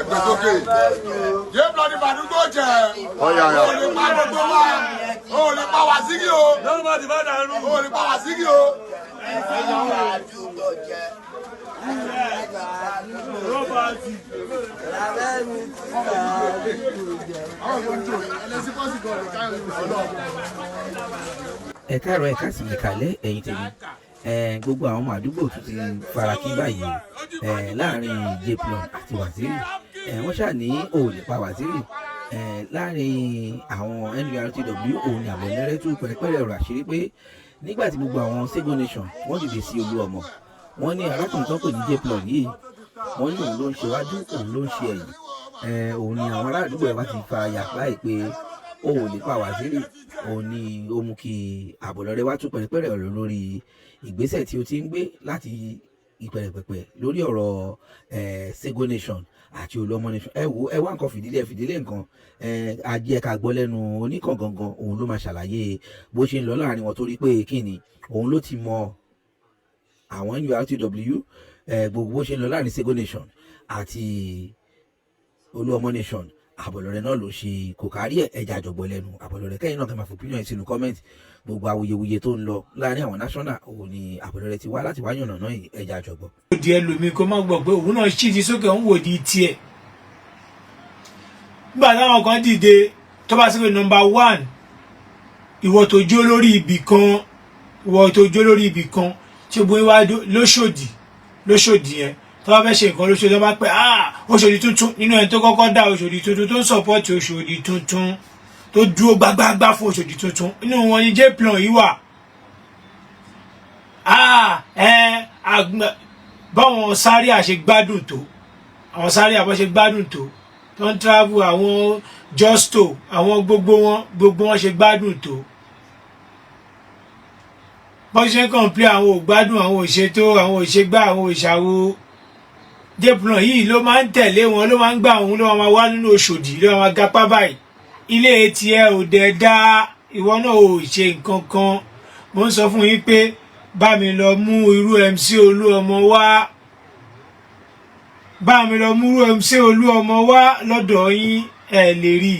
Ẹgbẹ́ sókè. Jplon ní bàdúgbò jẹ́. Ọ̀yà, ọ̀yà. O lè pa gbogbo wa. O lè pa Wàsíkì o. O lè pa Wàsíkì o. Ẹ káàárọ̀, ẹ káàsán, ẹ káalẹ́, ẹ̀yin tèmi. Gbogbo àwọn ọmọ àdúgbò tún ti farakín báyìí o láàrin Jplon àti Waziri. Wọ́n ṣáà ní o lè pa Waziri láàrin àwọn NURTW. Òun ni Àbọ̀lọ́rẹ́ tú pẹ̀rẹ̀pẹ̀rẹ̀ ọ̀rọ̀ àṣírí pé nígbà tí gbogbo àwọn Sego Nation wọ́n dìde sí Olú Ọmọ, wọ́n ní arákùnrin tó pè ní Jplon yìí, wọ́n ní òun ló ń ṣe wájú, òun ló ń ṣe ẹ̀yìn. Òun ni àwọn ará àdúgbò ẹ̀ wá ti fa yàpá ẹ̀ pé o ò lè pa Waziri. Òun ni ó mú kí Àbọ̀lọ́rẹ́ wá tú pẹ̀rẹ̀pẹ̀rẹ̀ ọ̀rọ̀ lórí ìgbésẹ̀ tí ó ti ń gbé láti ìpẹ̀rẹ̀pẹ̀pẹ̀ lórí ọ̀rọ̀ Sego Nation àti Olúọmọ Nation. Ẹ wo, ẹ wá nǹkan fìdílé, ẹ fìdílé nǹkan. Ajé ẹ̀ka gbọ́ lẹ́nu oníkàn gangan, òun ló máa ṣàlàyé bó ṣe ń lọ láàrin wọn, torí pé kí ni, òun ló ti mọ àwọn NURTW, gbogbo bó ṣe ń lọ láàrin Sego Nation àti Olúọmọ Nation. Àbọ̀lọ́rẹ́ náà ló ṣe kò kárí ẹ̀. Ẹja àjọgbọ́ lẹ́nu Àbọ̀lọ́rẹ́. Kẹ́yìn náà kẹ́ máa fòpinion sínú comment. Gbogbo awuyewuye tó ń lọ láàrin àwọn national, òun ni Àbọ̀lọ́rẹ́ ti wá láti wá yànnà náà. Ẹja àjọgbọ́. Ó di ẹlòmíì kó má gbọ́ pé òun náà ṣì ti sókè, òun wò di tiẹ̀. Nígbà táwọn kan dìde tó bá sí pé number one, ìwọ tó jó lórí ibì kan, ìwọ tó jó lórí ibì kan tí gbogbo wá lóṣòdì, lóṣòdì yẹn, tó bá fẹ́ ṣe nǹkan lóṣòdì, tó bá pẹ́, ah, Òṣòdì tuntun, nínú ẹni tó kọ́kọ́ dá Òṣòdì tuntun, tó ń support Òṣòdì tuntun, tó dúró gbágbágbá fún Òṣòdì tuntun, inú wọn ni Jplon yìí wà. Ah, ẹ báwọn sáré àṣẹ gbádùn tó, àwọn sáré àbọ̀ṣe gbádùn tó, tó ń travel, àwọn justo, àwọn gbogbo wọn, gbogbo wọn ṣe gbádùn tó, bọ́n ṣe ń complain, àwọn ò gbádùn, àwọn ò ṣe tó, àwọn ò ṣe gbá, àwọn ò ṣàwo, Jplon yìí ló máa ń tẹ̀lé wọn, ló máa ń gbà òun, ló máa wá nínú Òṣòdì, ló máa gapá báyìí. Ilé tiẹ̀ ò dẹ̀ dá, ìwọ náà ò ṣe nǹkan kan. Mo ń sọ fún yín pé bá mi lọ mú irú MC Olúọmọ wá, bá mi lọ mú irú MC Olúọmọ wá lọ́dọ̀ yín, ẹ lè rí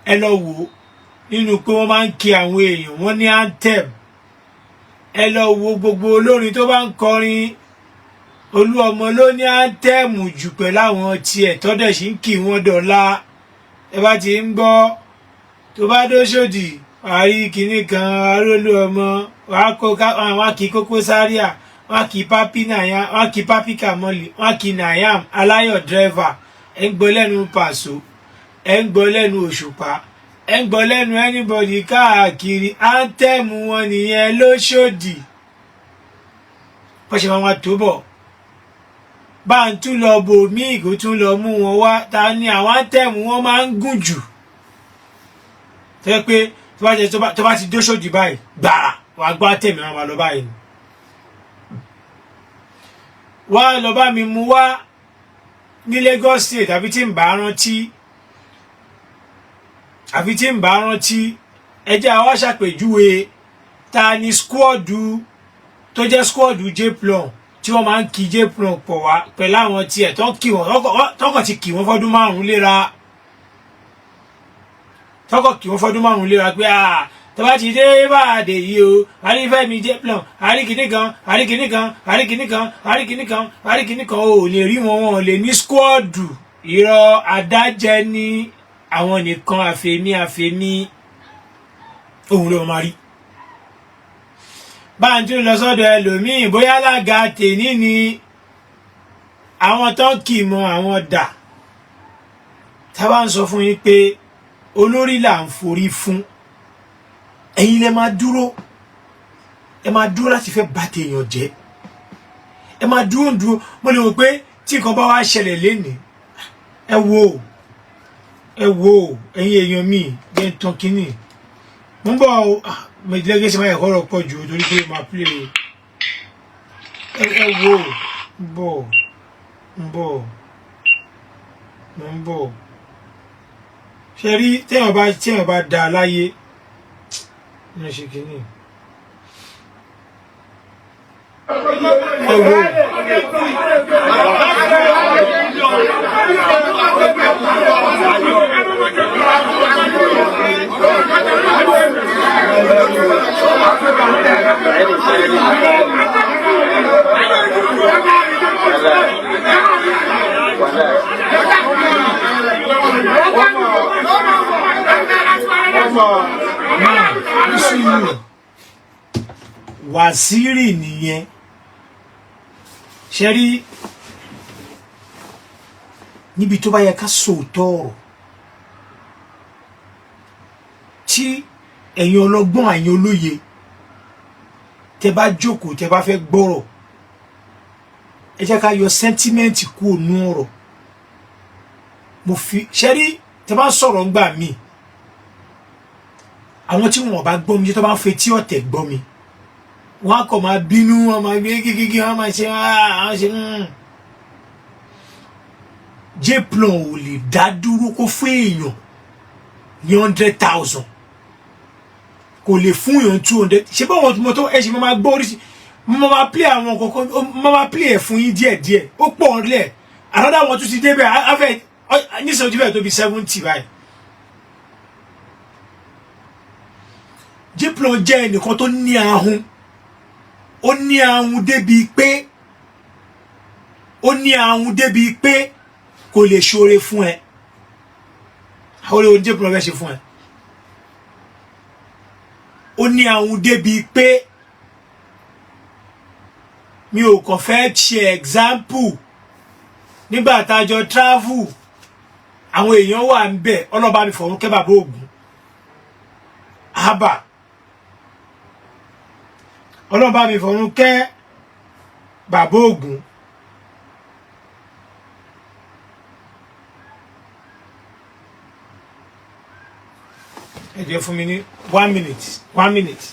ẹ lọ wò ó nínú pé wọ́n máa ń kí àwọn èèyàn, wọ́n ní anthem. Ẹ lọ wo gbogbo olórin tó bá ń kọrin, Olúọmọ ló ní anthem jù pẹ̀lú àwọn tiẹ̀ tọ́dẹ̀ sí ń kì wọ́n dọ̀la. Ẹ bá ti ń gbọ́ tó bá dóṣòdì, àrí kinní kan, arólú ọmọ, wàá kó wọn kì í Kókó Zaria, wọn kì í Pápí Nàyàm, wọn kì í Pápí Kàmọ́lì, wọn kì í Nàyàm Aláyọ̀ dírẹ́fà. Ẹ ń gbọ́ lẹ́nu Pàṣọ, ẹ ń gbọ́ lẹ́nu Òṣùpá, ẹ ń gbọ́ lẹ́nu anybody káàkiri. Anthem wọn nìyẹn lóṣòdì. Bó ṣe máa tó bọ̀, bá ń tún lọ bò míì, kó tún lọ mú wọn wá. Ta ni àwọn anthem wọn máa ń gùn jù tó yẹ pé tó bá ti dóṣòdì báyìí gbàrà, wàá gbọ́ anthem wọn máa lọ báyìí ni. Wá lọ bá mi mú wá ní Lagos State, àbí tí ń bá rántí, àfi tí ń bá rántí. Ẹ jẹ́ àwa ṣàpèjúwe ta ni squad tó jẹ́ squad Jplon tí wọ́n máa ń kí Jplon pọ̀ wá pẹ̀lú àwọn tiẹ̀ tó ń kí wọ́n, tọkọ̀ ti kì wọ́n fọ́dún 5 léra, tọkọ̀ kì wọ́n fọ́dún 5 léra pé tó bá ti dé báàdé yìí o, àrífẹ́mi Jplon, àríkìní kan, àríkìní kan, àríkìní kan, àríkìní kan, àríkìní kan, ò lè rí wọn, wọn ò lè ní squad. Irọ́ adájẹ́ ní àwọn nìkan, àfẹ̀mí àfẹ̀mí òun ló máa rí. Bá ń tún lọ sọ́dọ̀ ẹlòmíì, bóyá alága tèní ni àwọn tó ń kì mọ́ àwọn dà. Tá a bá ń sọ fún yín pé olórí là ń forí fún, ẹ̀yin lẹ máa dúró, ẹ máa dúró láti fẹ́ bà tèèyàn jẹ́, ẹ máa dúró dúró. Mo lè wò pé tí nǹkan bá wá ṣẹlẹ̀ lénìí, ẹ wo, ẹ wo, ẹ̀yin èèyàn mi, jẹ́ ń tán kínní. Mo ń bọ̀ o. Mo ìdílé gẹ́sì máa ẹ̀kọ́ rọ̀ pọ̀ jù torí pé máa play. Ẹ wo, ń bọ̀, ń bọ̀, mo ń bọ̀. Ṣe rí téèyàn bá da láyé ní ṣe kínní. Ẹ wo. Wàsíìrì nìyẹn. Ṣe rí níbi tó bá yẹ ká sòótọ́ ọ̀rọ̀, tí ẹ̀yin ọlọ́gbọ́n, ẹ̀yin olóye, tẹ bá jókòó, tẹ bá fẹ́ gbọ́rọ̀, ẹ jẹ́ ká yọ sentiment kúrò nú ọ̀rọ̀. Mo fi ṣe rí, tẹ bá sọ̀rọ̀ ńgbà míì, àwọn tí wọn bá gbọ́ mi, tó bá ń fetí ọ̀tẹ̀ gbọ́ mi, wọn á kọ̀ máa bínú, wọn máa gbé gígígí, wọn máa ṣe àwọn ṣe. Jplon ò lè dá dúró kó fún èèyàn ní 100,000, kò lè fún èèyàn 200. Ṣé báwọn mọ́tò ẹ ṣe máa gbọ́ oríṣi, mo máa play àwọn kọ̀ọ̀kan, mo máa play ẹ̀ fún yín díẹ̀díẹ̀. Ó pọ̀ ńlẹ̀. Another one tún ti débẹ̀, afẹ́ nísìnyí, ojú bẹ́ẹ̀ tó bí 70 báyìí. Jplon jẹ́ ẹnìkan tó ní ahun. Ó ní ahun débi pé, ó ní ahun débi pé kò lè ṣoore fún ẹ. Àwọn olè Jplon fẹ́ ṣe fún ẹ. Ó ní ahun débi pé mi ò kàn fẹ́ ṣe example. Nígbà tá a jọ travel, àwọn èèyàn wà ń bẹ̀. Ọlọ́ba mi fọ̀rún kẹ́ bàbá Ògún àbà, ọlọ́ba mi fọ̀rún kẹ́ bàbá Ògún. Ẹ jẹ́ fún mi ní one minute, one minute.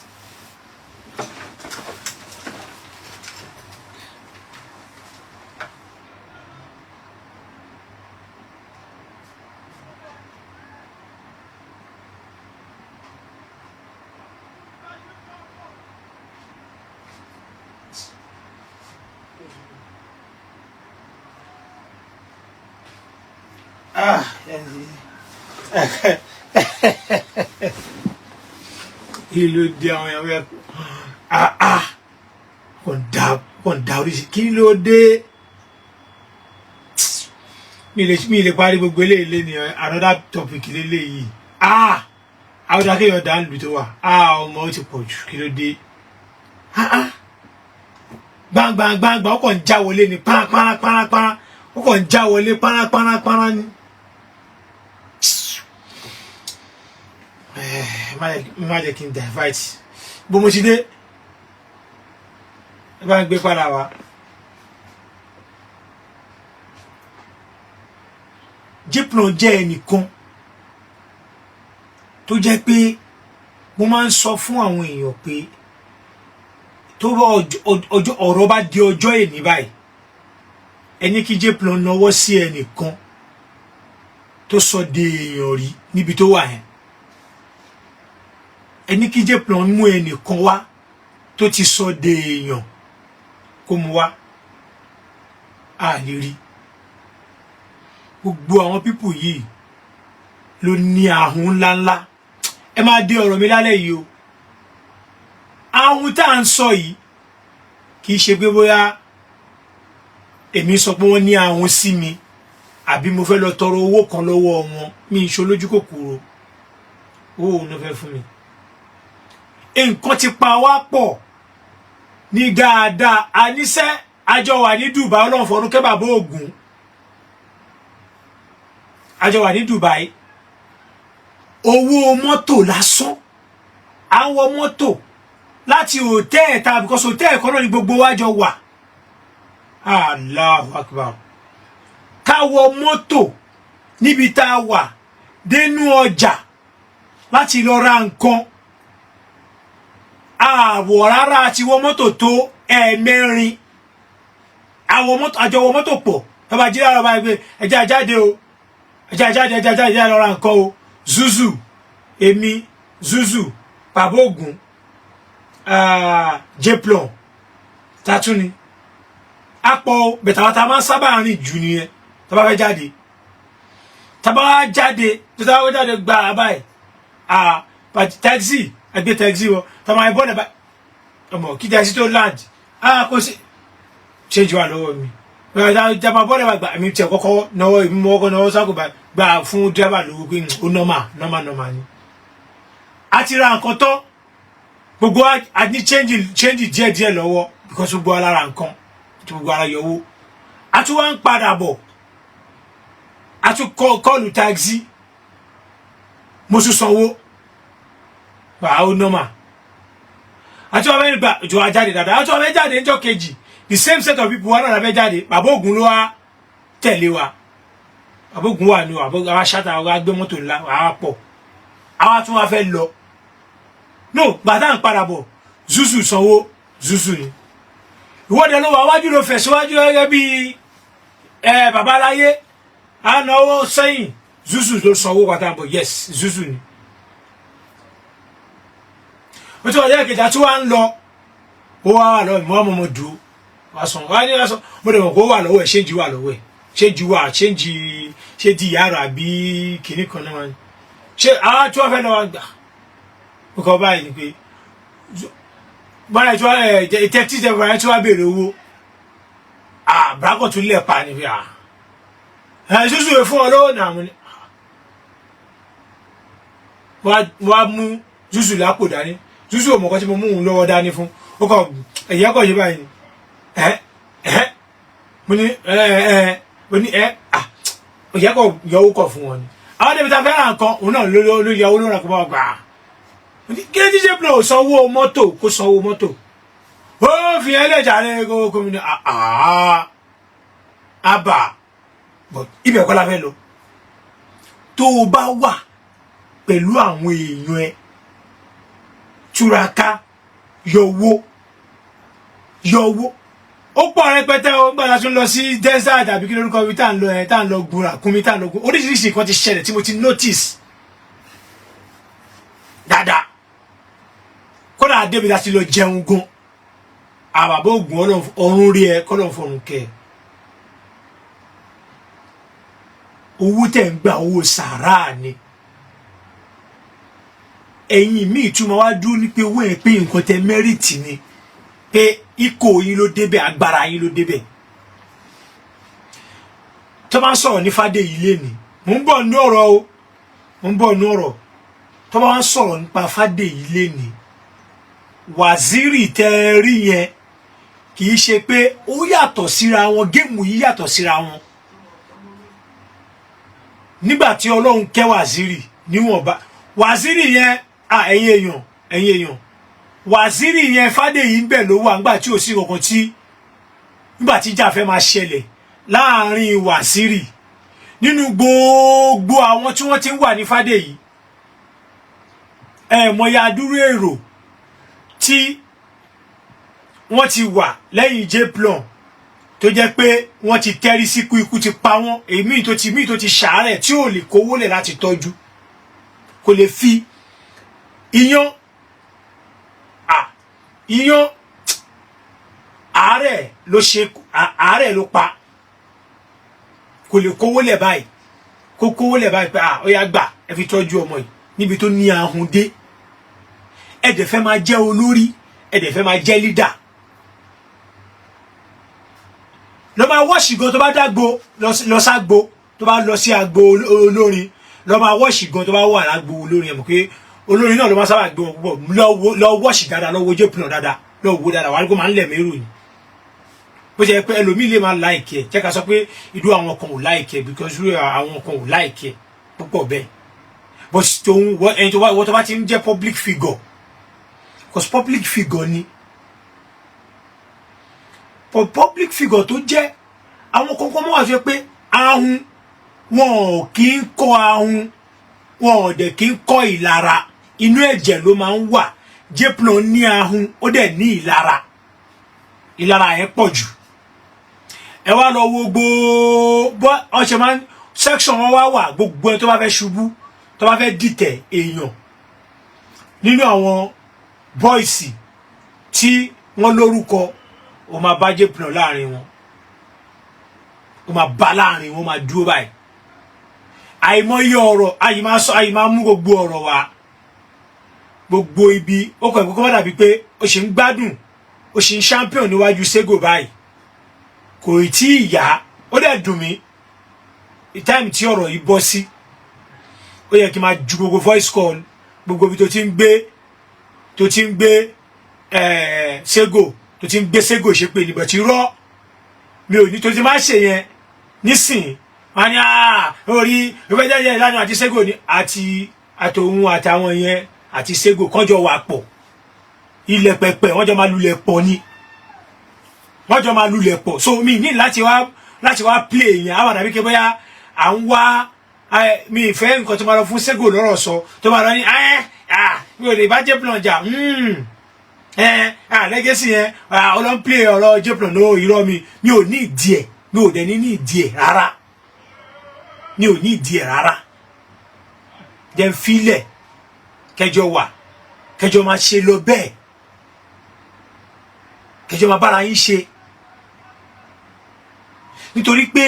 Ah, kí ló dé? Àwọn èèyàn wẹ́, ah ah, kò ń da oríṣi. Kí ló dé? Mi lè parí gbogbo eléyìí lé ní another topic lélẹ́yìí. Ah, àwọn ìdákẹ́yọ̀ dá ń lù tó wà. Ah, ọmọ, ó ti pọ̀ jù. Kí ló dé? Ah ah, gbangba, ó kàn ń já wọlé ní pàràpàràpàrà, ó kàn ń já wọlé pàràpàràpàrà ni. Má jẹ́ kí n divert bó mo ti dé. Ẹ bá ń gbé padà wá. Jplon jẹ́ ẹnìkan tó jẹ́ pé mo máa ń sọ fún àwọn èèyàn pé tó bá ọjọ́ ọ̀rọ̀ bá di ọjọ́ èní báyìí, ẹni kí Jplon nawọ́ sí ẹnìkan tó sọ de èèyàn rí níbi tó wà yẹn, ẹni kí Jplon mú ẹnìkan wá tó ti sọ de èèyàn, kó mu wá, a lè rí. Gbogbo àwọn people yìí ló ní ahun ńláńlá. Ẹ máa dé ọ̀rọ̀ mi lálẹ́ yìí o. Ahun tá à ń sọ yìí, kì í ṣe pé bóyá èmi sọ pé wọ́n ní ahun sí mi, àbí mo fẹ́ lọ tọrọ owó kan lọ́wọ́ wọn. Mi ì ṣe olójú kòkòrò. Owó òun ló fẹ́ fún mi? Nǹkan ti pa wá pọ̀ ní dáadáa. Àníṣe àjọ wà ní Dubai. Ọlọ́run fọ̀run kẹ́ bàbá Ògún. Àjọ wà ní Dubai. Owó mọ́tò lásán, à ń wọ mọ́tò láti hotel ta, because hotel kan náà ni gbogbo wa jọ wà. Allahu Akbar. Ká wọ mọ́tò níbi tá a wà dénú ọjà láti lọ ra nǹkan, àwọ̀ rárá. Àti wọ mọ́tò tó 4. Àwọ̀ mọ́tò, àjọ wọ mọ́tò pọ̀. Bàbá jí lára báyìí pé ẹjẹ́ àjáde o, ẹjẹ́ àjáde, ẹjẹ́ àjáde, ẹjẹ́ lọ ra nǹkan o. Zuzu, èmi, Zuzu, Bàbá Ògún, Jplon, tatu ni apọ̀ bẹ̀tà wa. Ta máa ń sábà rìn jù nìyẹn. Tá bá fẹ́ jáde, tá bá wá jáde, tó tá bá fẹ́ jáde gbà báyìí, taxi, ẹgbẹ́ taxi wọ. Tá máa bọ́ lẹ́bàá ọmọ kí taxi tó land, kò sí change wà lọ́wọ́ mi. Tá máa bọ́ lẹ́bàá gbà, èmi tiẹ̀ kọ́kọ́ náwó, èmi mọ́ kọ́kọ́ náwó sáko gbà fún driver lówó pé ó normal, normal, normal ni. A ti ra nǹkan tán. Gbogbo wa a ní change díẹ̀ díẹ̀ lọ́wọ́, because gbogbo wa lára nǹkan tí gbogbo ara yọwó. A tún wá ń padà bọ̀, a tún call taxi, mo tún sanwó gbà ó normal. Àti wọn fẹ́ gbà ìjọ wa jáde dáadáa. Àti wọn fẹ́ jáde níjọ́ kejì, the same set of people wa náà la fẹ́ jáde. Bàbá Ògùn ló wá tẹ̀lé wa. Bàbá Ògùn wà ní wa, àwa ṣáta wa gbé mọ́tò ńlá, àwa pọ̀, àwa tún wá fẹ́ lọ. No, gbàtà ń padà bọ̀, Zuzu sanwó, Zuzu ni ìwọ́de ló wà wájú, ló fẹ̀síwájú gẹ́gẹ́ bí ẹ babaláyé à náwó sẹ́yìn. Zuzu ló sanwó gbàtà ń bọ̀. Yes, Zuzu ni. Ó ti wà lẹ́yìn kejì àti wà ń lọ, ó wà wà lọ́wọ́ ìmọ̀ ọmọ ọmọ dùn wà sàn wà ní wà sàn. Mo dẹ̀ mọ̀ kó wà lọ́wọ́ ẹ̀, change wà lọ́wọ́ ẹ̀, change wà, change ṣé di yàrá àbí kìnnì kan náà ni ṣé àwọn tí wọ́n fẹ́ lọ́wọ́ gbà. Ó kọ́ báyìí ni pé bọ́lá tí wọ́n ẹ̀ tẹ́tí tẹ́ bọ́lá tí wọ́n béèrè owó àbúrákọ̀ tún lẹ̀ pa ni fi ẹ̀ ṣíṣú rẹ̀ fún ọ lọ́wọ́ náà. Mo ní wọ́n á mú Zuzu lápò dání. Zuzu ò mọ̀ kọ́ tí mo mú òun lọ́wọ́ dání fún. Ó kọ ẹ̀yẹ́ kọ̀ yé báyìí. Ẹ ẹ, mo ní ẹ ẹ, mo ní ẹ à ẹ̀yẹ́ kọ̀ yọwó kọ̀ fún wọn ni. Àwọn débi ta fẹ́ ra nǹkan, òun náà ló yọwó ló rà kó bá wà gbà á. Kí ló ti ṣe pé sanwó mọ́tò, kó sanwó mọ́tò, ó fi ẹlẹ́jà rẹ kó mi ní àá àbà. But ibẹ̀ kọ́ la fẹ́ lọ. Tó o bá wà pẹ̀lú àwọn èèyàn ẹ, túraká, yọwó yọwó. Ó pọ̀ rẹpẹtẹ o. Nígbà tá a tún lọ sí desert àbí kí lórúkọ ibi tá à ń lọ ẹ, tá à ń lọ gun ràkúnmí, tá à ń lọ gun oríṣiríṣi nǹkan ti ṣẹlẹ̀ tí mo ti notice dáadáa. Kódà débi tá a ti lọ jẹun gan, àbàbọ̀ ògùn ọ̀run rí ẹ kọ́lọ̀ fọ̀run kẹ. Owó tẹ̀ ń gba, owó sàárà ni. Ẹ̀yin míì túmọ̀ wá dúró ní pé owó yẹn, pé nǹkan tẹ merit ni, pé ikọ̀ yín ló débẹ̀, agbára yín ló débẹ̀. Tó bá ń sọ̀rọ̀ ní Fádèyí lénìí, mò ń bọ̀ ní ọ̀rọ̀ o, mò ń bọ̀ ní ọ̀rọ̀. Tó bá ń sọ̀rọ̀ nípa Fádèyí lénìí, Wàzírì tẹ́ ẹ rí yẹn, kì í ṣe pé ó yàtọ̀ síra wọn. Game yìí yàtọ̀ síra wọn. Nígbà tí Ọlọ́run kẹ́ Wàzírì níwọ̀nba, Wàzírì yẹn, ẹ̀yin èèyàn, ẹ̀yin èèyàn, Wàzírì yẹn, Fádèyí ń bẹ̀ ló wà nígbà tí ò sí kankan, tí nígbà tí ìjà fẹ́ máa ṣẹlẹ̀ láàrin Wàzírì. Nínú gbogbo àwọn tí wọ́n ti ń wà ní Fádèyí, ẹ mọ̀ya dúró èrò tí wọ́n ti wà lẹ́yìn J-Plon, tó jẹ́ pé wọ́n ti tẹ́rí síkú, ikú ti pa wọ́n. Èmi tó ti mí tó ti ṣàárẹ̀, tí ò lè kówó lẹ̀ láti tọ́jú, kò lè fi iyán à iyán, àárẹ̀ ló ṣe, àárẹ̀ ló pa, kò lè kówó lẹ̀ báyìí, kó kówó lẹ̀ báyìí pé ó yá, gbà, ẹ fi tọ́jú ọmọ yìí. Níbi tó ní ahun dé, ẹ dẹ̀ fẹ́ máa jẹ́ olórí, ẹ dẹ̀ fẹ́ máa jẹ́ leader. Lọ máa wọ́ọ̀ṣì gan tó bá dágbo, lọ ságbo, tó bá lọ sí agbo olórin, lọ máa wọ́ọ̀ṣì gan tó bá wà lágbo olórin. Ẹ̀ mọ̀ pé olórin náà ló máa sábà gbé wọn púpọ̀. Lọ wọ́ọ̀ṣì dáadáa, lọ wo J-Plon dáadáa, lọ wo dáadáa, wàá rí kó máa ń lẹ̀ mérò ni. Bó ṣe pé ẹlòmíì lè máa like ẹ̀, jẹ́ ká sọ pé ìlú àwọn kan ò like ẹ̀, because irú àwọn kan ò like ẹ̀ púpọ̀ bẹ́ẹ̀. But tòun ẹni tó bá wọ́n tó bá ti ń jẹ́ public figure, because public figure ni, but public figure tó jẹ́ àwọn kankan mọ́ wá sọ pé ahun wọn ò kí ń kọ́, ahun wọn ò dẹ̀ kí ń kọ́ ìlara, inú ẹ̀jẹ̀ ló máa ń wà. J-Plon ní ahun, ó dẹ̀ ní ìlara, ìlara yẹn pọ̀ jù. Ẹ wá lọ wo gbogbo ọṣẹ máa ń section wọn wá wà, gbogbo ẹ tó bá fẹ́ ṣubú, tó bá fẹ́ dìtẹ̀ èèyàn nínú àwọn boys tí wọ́n lórúkọ, ó máa bá J-Plon láàrin wọn, ó máa bá láàrin wọn, máa dúró báyìí. Àìmọye ọ̀rọ̀ àyè máa sọ, àyè máa mú gbogbo ọ̀rọ̀ wá, gbogbo ibi ó kọ̀ ìkókó má dàbí pé ó ṣe ń gbádùn, ó ṣe ń champion níwájú Sego báyìí, kò tí ì yá. Ó dẹ̀ dùn mí time tí ọ̀rọ̀ yìí bọ́ sí. Ó yẹ kí n máa ju gbogbo voice call, gbogbo ibi tó ti ń gbé, Tó ti ń gbé Sego, tó ti ń gbé Sego ṣépè níbẹ̀ tí rọ́ mi ò ní tó ti máa ṣe yẹn nísìn. Wọn ní orí ìfẹjẹjẹ ìlànà àti Sego ni àti àtòun àtàwọn yẹn àti Sego kọjọ wà pọ̀, ilẹ̀ pẹpẹ, wọ́n jọ máa lulẹ̀ pọ̀ ni, wọ́n jọ máa lulẹ̀ pọ̀. So mi ní láti wá play yẹn àwọn àdàbí kí bóyá à ń wá mi ìfẹ́ nǹkan tó máa lọ fún Sego lọ́rọ̀ sọ, tó máa lọ ní ẹ mi ò lè bá Jplon jà, ẹ legacy yẹn ọlọ́n play ọ̀rọ̀ Jplon. No, irọ́, mi ò ní ìdí ẹ̀, mi ò dẹ̀ ní ìdí ẹ̀ rárá, mi ò ní ìdí ẹ̀ rárá. Jẹ́ ń filẹ̀ kẹjọ wà, kẹjọ máa ṣe lọ bẹ́ẹ̀, kẹjọ máa bára yín ṣe, nítorí pé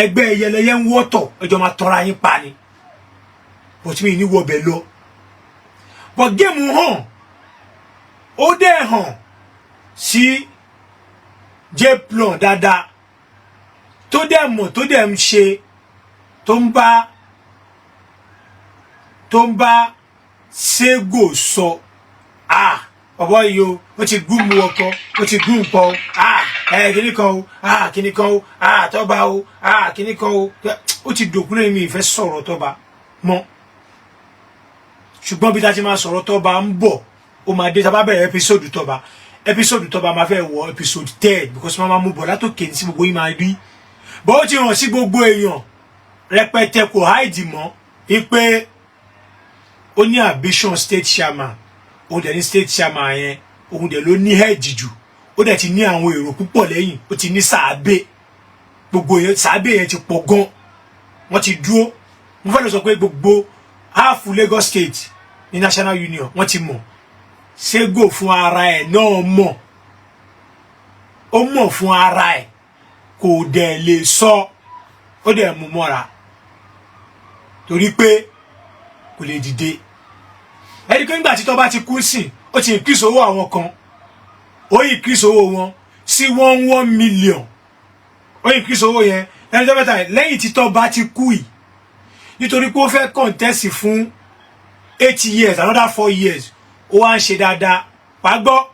ẹgbẹ́ ẹyẹlẹyẹ ń wọ́tọ̀, ẹjọ́ máa tọ́ra yín pa ni. Bó tí mi ní wọbẹ̀ lọ, but game hàn, ó dẹ̀ hàn sí Jplon dáadáa, tó dẹ̀ mọ̀, tó dẹ̀ ń ṣe, tó ń bá Sego sọ, ah, ọ̀bọ yìí o, ó ti gún mu ọkọ, ó ti gún nǹkan o, ah, ẹ kíní kan o, ah, kíní kan o, ah, tọ́ba o, ah, kíní kan o. Ó ti dòkú lẹ́yìn. Mi ìfẹ́ sọ̀rọ̀ tọ́ba mọ́, ṣùgbọ́n bí ta ti máa sọ̀rọ̀ tọ́ba ń bọ̀, ó máa dé. Tá a bá bẹ̀rẹ̀ episode tọ́ba, episode tọ́ba máa fẹ́ wọ episode 10, because máa mú bọ̀ látòkè ní sí gbogbo yín máa rí bọ́. Ó ti hàn sí gbogbo èèyàn rẹpẹtẹ, kò hide mọ́ wípé ó ní ambition state chairman. Òun dẹ̀ ní state chairman yẹn, òun dẹ̀ ló ní head jù. Ó dẹ̀ ti ní àwọn èrò púpọ̀ lẹ́yìn, ó ti ní sàábé, gbogbo yẹn, sàábé yẹn ti pọ̀ gan, wọ́n ti dúró. Mo fẹ́ lọ sọ pé gbogbo half Lagos State ní National Union, wọ́n ti mọ̀. Sego fún ara ẹ̀ náà mọ̀, ó mọ̀ fún ara ẹ̀, kò dẹ̀ lè sọ, ó dẹ̀ mú mọ́ra torí pé kò lè dìde. Ẹni pé nígbà tí tọ́ba ti kú sí, ó ti increase owó àwọn kan, ó increase owó wọn sí 1.1 million. Ó increase owó yẹn lẹ́nu tó mẹ́ta lẹ́yìn tí tọ́ba ti kú yìí, nítorí pé ó fẹ́ contest fún 8 years, another 4 years. Ó wá ń ṣe dáadáa. Wàá gbọ́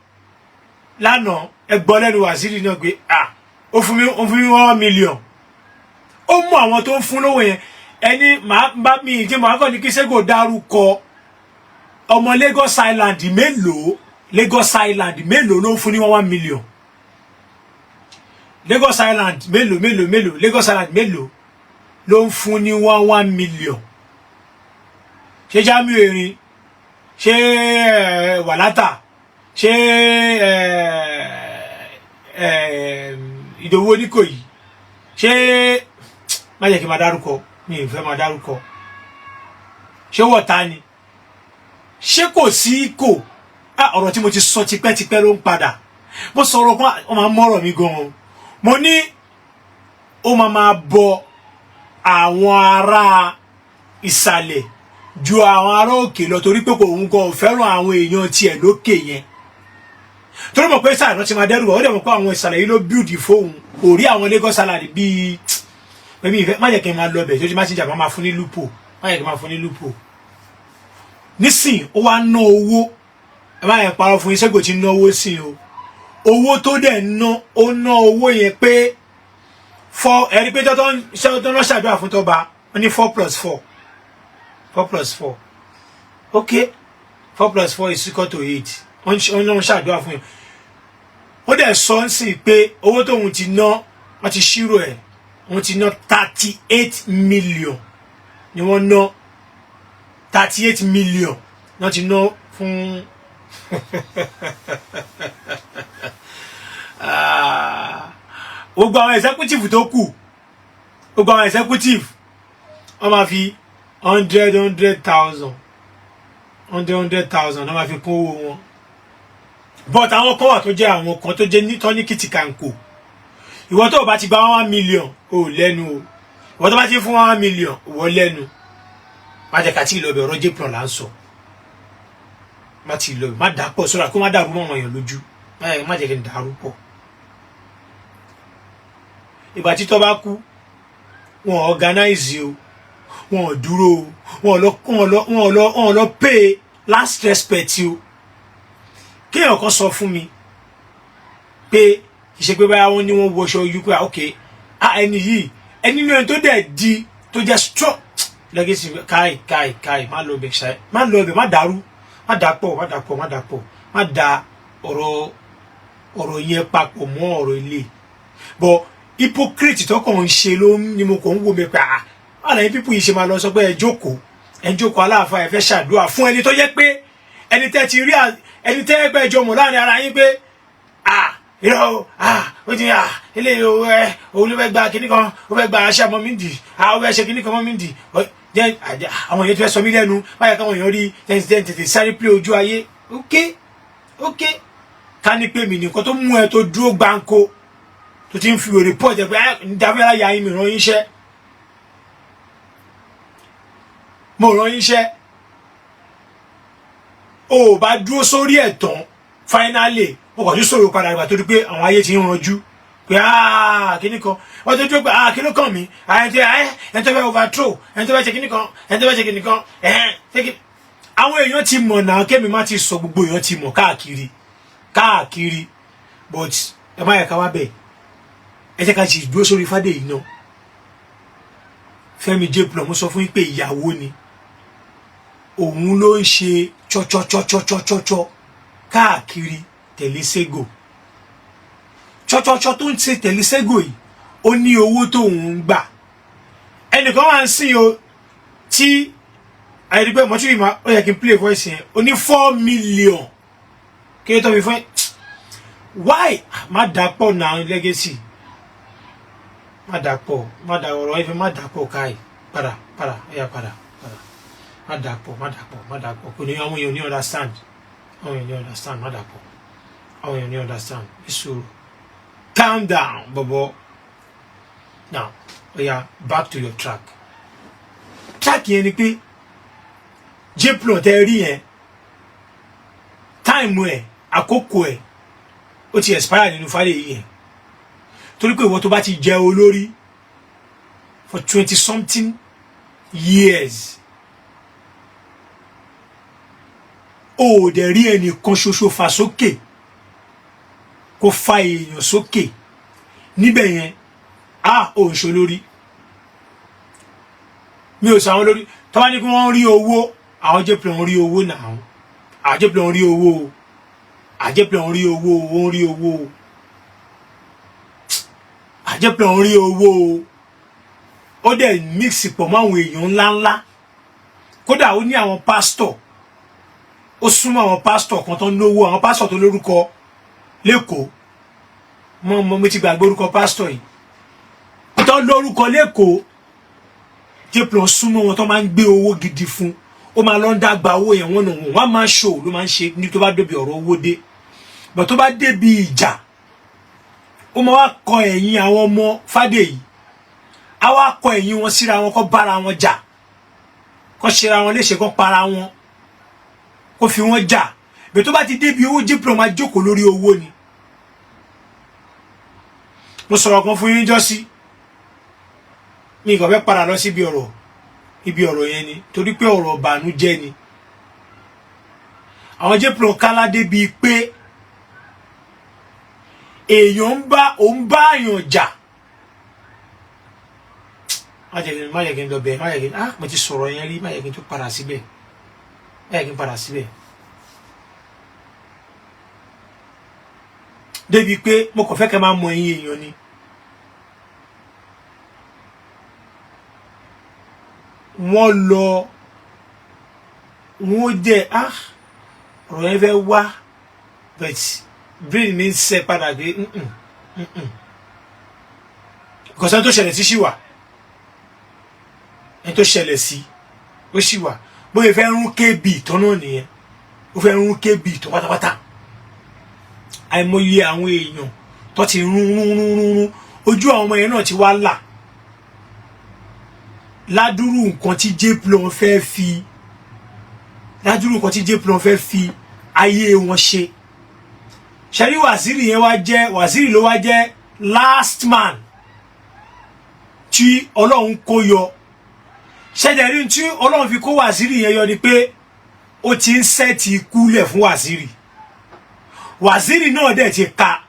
lánàá, ẹ gbọ́ lẹ́nu Waziri náà pé, ah, ó fún mi 1 million. Ó mú àwọn tó ń fún lówó yẹn. Ẹni màá bá mi ìdí màá kàn ní kí Sego dárúkọ ọmọ Lagos Island mélòó, Lagos Island mélòó ló ń fún ní 1.1 million? Lagos Island mélòó, mélòó, mélòó? Lagos Island mélòó ló ń fún ní 1.1 million? Ṣé Jamiu Erin? Ṣé Wàlátà? Ṣé Ìdòwú Oníkòyí? Ṣé má jẹ́ kí n máa dárúkọ, mi ì fẹ́ máa dárúkọ. Ṣé wọ̀ta ni? Ṣé kò sí kò? Ọ̀rọ̀ tí mo ti sọ tipẹ́tipẹ́ ló ń padà. Mo sọ̀rọ̀ kan, ó máa ń mọ́rọ̀ mi gan-an. Mo ní ó máa máa bọ àwọn ará ìsàlẹ̀ ju àwọn ará òkè lọ, torí pé kò òun gan ò fẹ́ràn àwọn èèyàn tiẹ̀ lókè yẹn, torí mọ̀ pé sáà náà ti máa dẹ́rù bọ̀. Ó dẹ̀ mọ̀ pé àwọn ìsàlẹ̀ yìí ló build fóun, kò rí àwọn Lagos Island bíi pẹ̀lú ìfẹ́. Má jẹ́ kí n máa lọ bẹ̀ tó ti má ti jà, máa fún ní loophole, má jẹ́ kí n máa fún ní loophole. Nísìn, ó wá ná owó. Ẹ má yẹn parọ́ fún yín, Sego ti ná owó sí o. Owó tó dẹ̀ ná, ó ná owó yẹn pé four. Ẹ̀rí pé tọ́tọ́ náà ṣàdúrà fún tọ́ba, wọ́n ní four plus four, four plus four, okay, four plus four is equal to eight. Wọ́n náà ṣàdúrà fún yẹn. Ó dẹ̀ sọ ń sìn pé owó tóun ti ná, wọ́n ti ṣírò ẹ̀, wọ́n ti ná 38 million ni wọ́n ná. 38 million wọ́n ti ná fún. Ah, gbogbo àwọn executive tó kù, gbogbo àwọn executive, wọ́n máa fi hundred hundred thousand, hundred hundred thousand, wọ́n máa fi kún owó wọn. But àwọn kan wà tó jẹ́ àwọn kan tó jẹ́ ní tọ́ní kìtìkàǹkò. Ìwọ tó o bá ti gba 1 million, o ò lẹ́nu o. Ìwọ tó bá ti fún 1 million, ìwọ lẹ́nu. Má jẹ́ ká tí ì lọ bẹ̀. Ọ̀rọ̀ Jplon là ń sọ, má ti lọ bẹ̀, má dà pọ̀ sọ́ra, kó má dàrú mọ́ àwọn èèyàn lójú. Má jẹ́ kí n dàrú pọ̀. Ìgbà tí tọ́ bá kú, wọn organize o, wọn ò dúró o, wọn ò lọ pay Last respect o. Kéèyàn kan sọ fún mi pé kì í ṣe pé báyà wọ́n ní wọ́n wọṣọ yìí pé, ok, ah, ẹni yìí, ẹni nínú ẹni tó dẹ̀ di tó jẹ́ strong legacy. Káì káì káì, má lọ bẹ̀ ṣáì, má lọ bẹ̀, má dàrú, má dà pọ̀, má dà pọ̀, má dà pọ̀, má da ọ̀rọ̀ yẹn papọ̀ mọ́ ọ̀rọ̀ ilé. But hypocrite tó kàn ń ṣe ló ní mo kàn ń wò mí pé, ah, báwo ni people yìí ṣe máa lọ sọ pé ẹ jókòó, ẹ jókòó, aláàfáà, ẹ fẹ́ ṣàdúrà fún ẹni tó jẹ́ pé ẹni tẹ́ ti rí, ẹni tẹ́ pẹ́ jọ mọ̀ láàrin ara yín pé, ah, irọ́ o, ah, ó ti, ah, eléyìí o, ẹ òun ló fẹ́ gba kinní kan, ó fẹ́ gba aṣẹ́ mọ́ mi dì, ah, ó fẹ́ ṣe kinní kan mọ́ mi dì. Jẹ́ àwọn èèyàn ti fẹ́ sọ mí lẹ́nu báyà, káwọn èèyàn rí tẹ́tí tètè sáré pé ojú ayé. Ok, ká ní pé mi nìkan tó mú ẹ tó dúró gbáǹkó tó ti ń fi wèrè pọ̀ jẹ́ pé ẹ dáfẹ́lá ya yín, mi ràn yín iṣẹ́, mo ràn yín iṣẹ́. O ò bá dúró sórí ẹ̀ tán. Finally, o kàn tún sọ̀rọ̀ padà ìgbà tó di pé àwọn ayé ti ń ranjú pé, ah, kíní kan, wọ́n tó dúró pé, ah, kíní kan mi, ẹni tó ẹni tó fẹ́ overthrow, ẹni tó fẹ́ ṣe kíní kan, ẹni tó fẹ́ ṣe kíní kan, ẹ̀hẹ́n ṣé kí àwọn èèyàn ti mọ̀ náà. Kémi má ti sọ, gbogbo èèyàn ti mọ̀ káàkiri káàkiri. But ẹ má yẹ ká wá bẹ̀, ẹ jẹ́ ká sì dúró sórí Fádèyí náà. Fẹ́mi J-Plon, mo sọ fún yín pé ìyàwó ni òun ló ń ṣe tsọ́tsọ́tsọ́tsọ́tsọ́ káàkiri tẹ̀lé Sego. Tsọ́tsọ́tsọ́ tó ń ṣe tẹ̀lé Sego yìí, ó ní owó tóun ń gbà. Ẹnìkan wà ń sìn o tí àyẹ̀dígbẹ́ mọ́tò yìí máa, ó yẹ kí n play voice yẹn. Ó ní 4 million kí ló tọ́ mi fún ẹ? Why? Má dà pọ̀ náà, legacy, má dà pọ̀, má dà ọ̀rọ̀ ẹ fẹ́, má dà pọ̀. Káì, padà, padà, ó yá, padà, padà, má dà pọ̀, má dà pọ̀, má dà pọ̀. Kò ní àwọn èèyàn ní understand, àwọn èèyàn ní understand. Má dà pọ̀, àwọn èèyàn ní understand. Ìṣòro, calm down bọ̀bọ̀. Now, ó yá, back to your track. Track yẹn ni pé J-Plon tẹ rí yẹn, time ẹ̀, àkókò ẹ̀, ó ti expire nínú Fádèyí yẹn, torí pé ìwọ tó bá ti jẹ olórí for 20 something years, o ò dẹ̀ rí ẹnìkan ṣoṣo fà sókè, kó fa èèyàn sókè níbẹ̀ yẹn, a ò ń ṣe olórí. Mi ò sọ àwọn olórí tó bá ní kí wọ́n rí owó. Àwọn J-Plon rí owó náà, àwọn J-Plon rí owó o, àwọn J-Plon rí owó o, ó ń rí owó o, àwọn J-Plon rí owó o. Ó dẹ̀ mix pọ̀ mọ́ àwọn èèyàn ńláńlá. Kódà ó ní àwọn pásítọ̀, ó súnmọ́ àwọn pásítọ̀ kan tó ń lówó, àwọn pásítọ̀ tó lórúkọ lẹ́kọ̀ọ́. Mọ́ mo ti gbàgbé orúkọ pásítọ̀ yìí tó lórúkọ lẹ́kọ̀ọ́. J-Plon súnmọ́ wọn tó máa ń gbé owó gidi fún. Ó máa lọ ń dàgbà owó yẹn. Wọ́n náà wọ́n máa ń ṣòwò ló máa ń ṣe ní tó bá débi ọ̀rọ̀ owó dé bọ̀, tó bá débi ìjà, ó máa wá kọ ẹ̀yìn àwọn ọmọ Fádèyí, á wá kọ ẹ̀yìn wọn síra wọn, kó bára wọn jà, kó ṣera wọn léṣe, kó para wọn, kó fi wọn jà bẹ̀. Tó bá ti débi owó, J-Plon máa jókòó lórí owó ni. Mo sọ̀rọ̀ kan fún yín jọ́sí, mi kàn fẹ́ padà lọ síbi ọ̀rọ̀, ibi ọ̀rọ̀ yẹn ni, torí pé ọ̀rọ̀ ìbànújẹ́ ni. Àwọn J-Plon kálá débi pé èèyàn ń bá òun bá èèyàn jà. Má jẹ́ kí n lọ bẹ̀, má jẹ́ kí n, ah, mo ti sọ̀rọ̀ yẹn rí. Má jẹ́ kí n tún padà síbẹ̀, má jẹ́ kí n padà síbẹ̀. Débi pé mo kàn fẹ́ kẹ́ máa mọ ẹ̀yin èèyàn ni. Wọ́n lọ, wọ́n jẹ́, ah, ọ̀rọ̀ yẹn fẹ́ wá, but brain mi ń ṣe padà pé because ẹni tó ṣẹlẹ̀ sí ṣì wà, ẹni tó ṣẹlẹ̀ sí ó ṣì wà. Bóyá fẹ́ rún kb tán náà nìyẹn, ó fẹ́ rún kb tán pátápátá. Àìmọye àwọn èèyàn tó ti rún rún rún rún rún, ojú àwọn ọmọ yẹn náà ti wá là ládùrú nǹkan tí J-Plon fẹ́ fi, ládùrú nǹkan tí J-Plon fẹ́ fi ayé wọn ṣe. Ṣẹ́rí Wàzírí yẹn wá jẹ́, Wàzírí ló wá jẹ́ last man tí Ọlọ́run kó yọ. Ṣẹ́jẹ̀rí tí Ọlọ́run fi kó Wàzírí yẹn yọ ni pé Ó ti ń set ikú lẹ̀ fún Wàzírí. Wàzírí náà dẹ̀ ti ka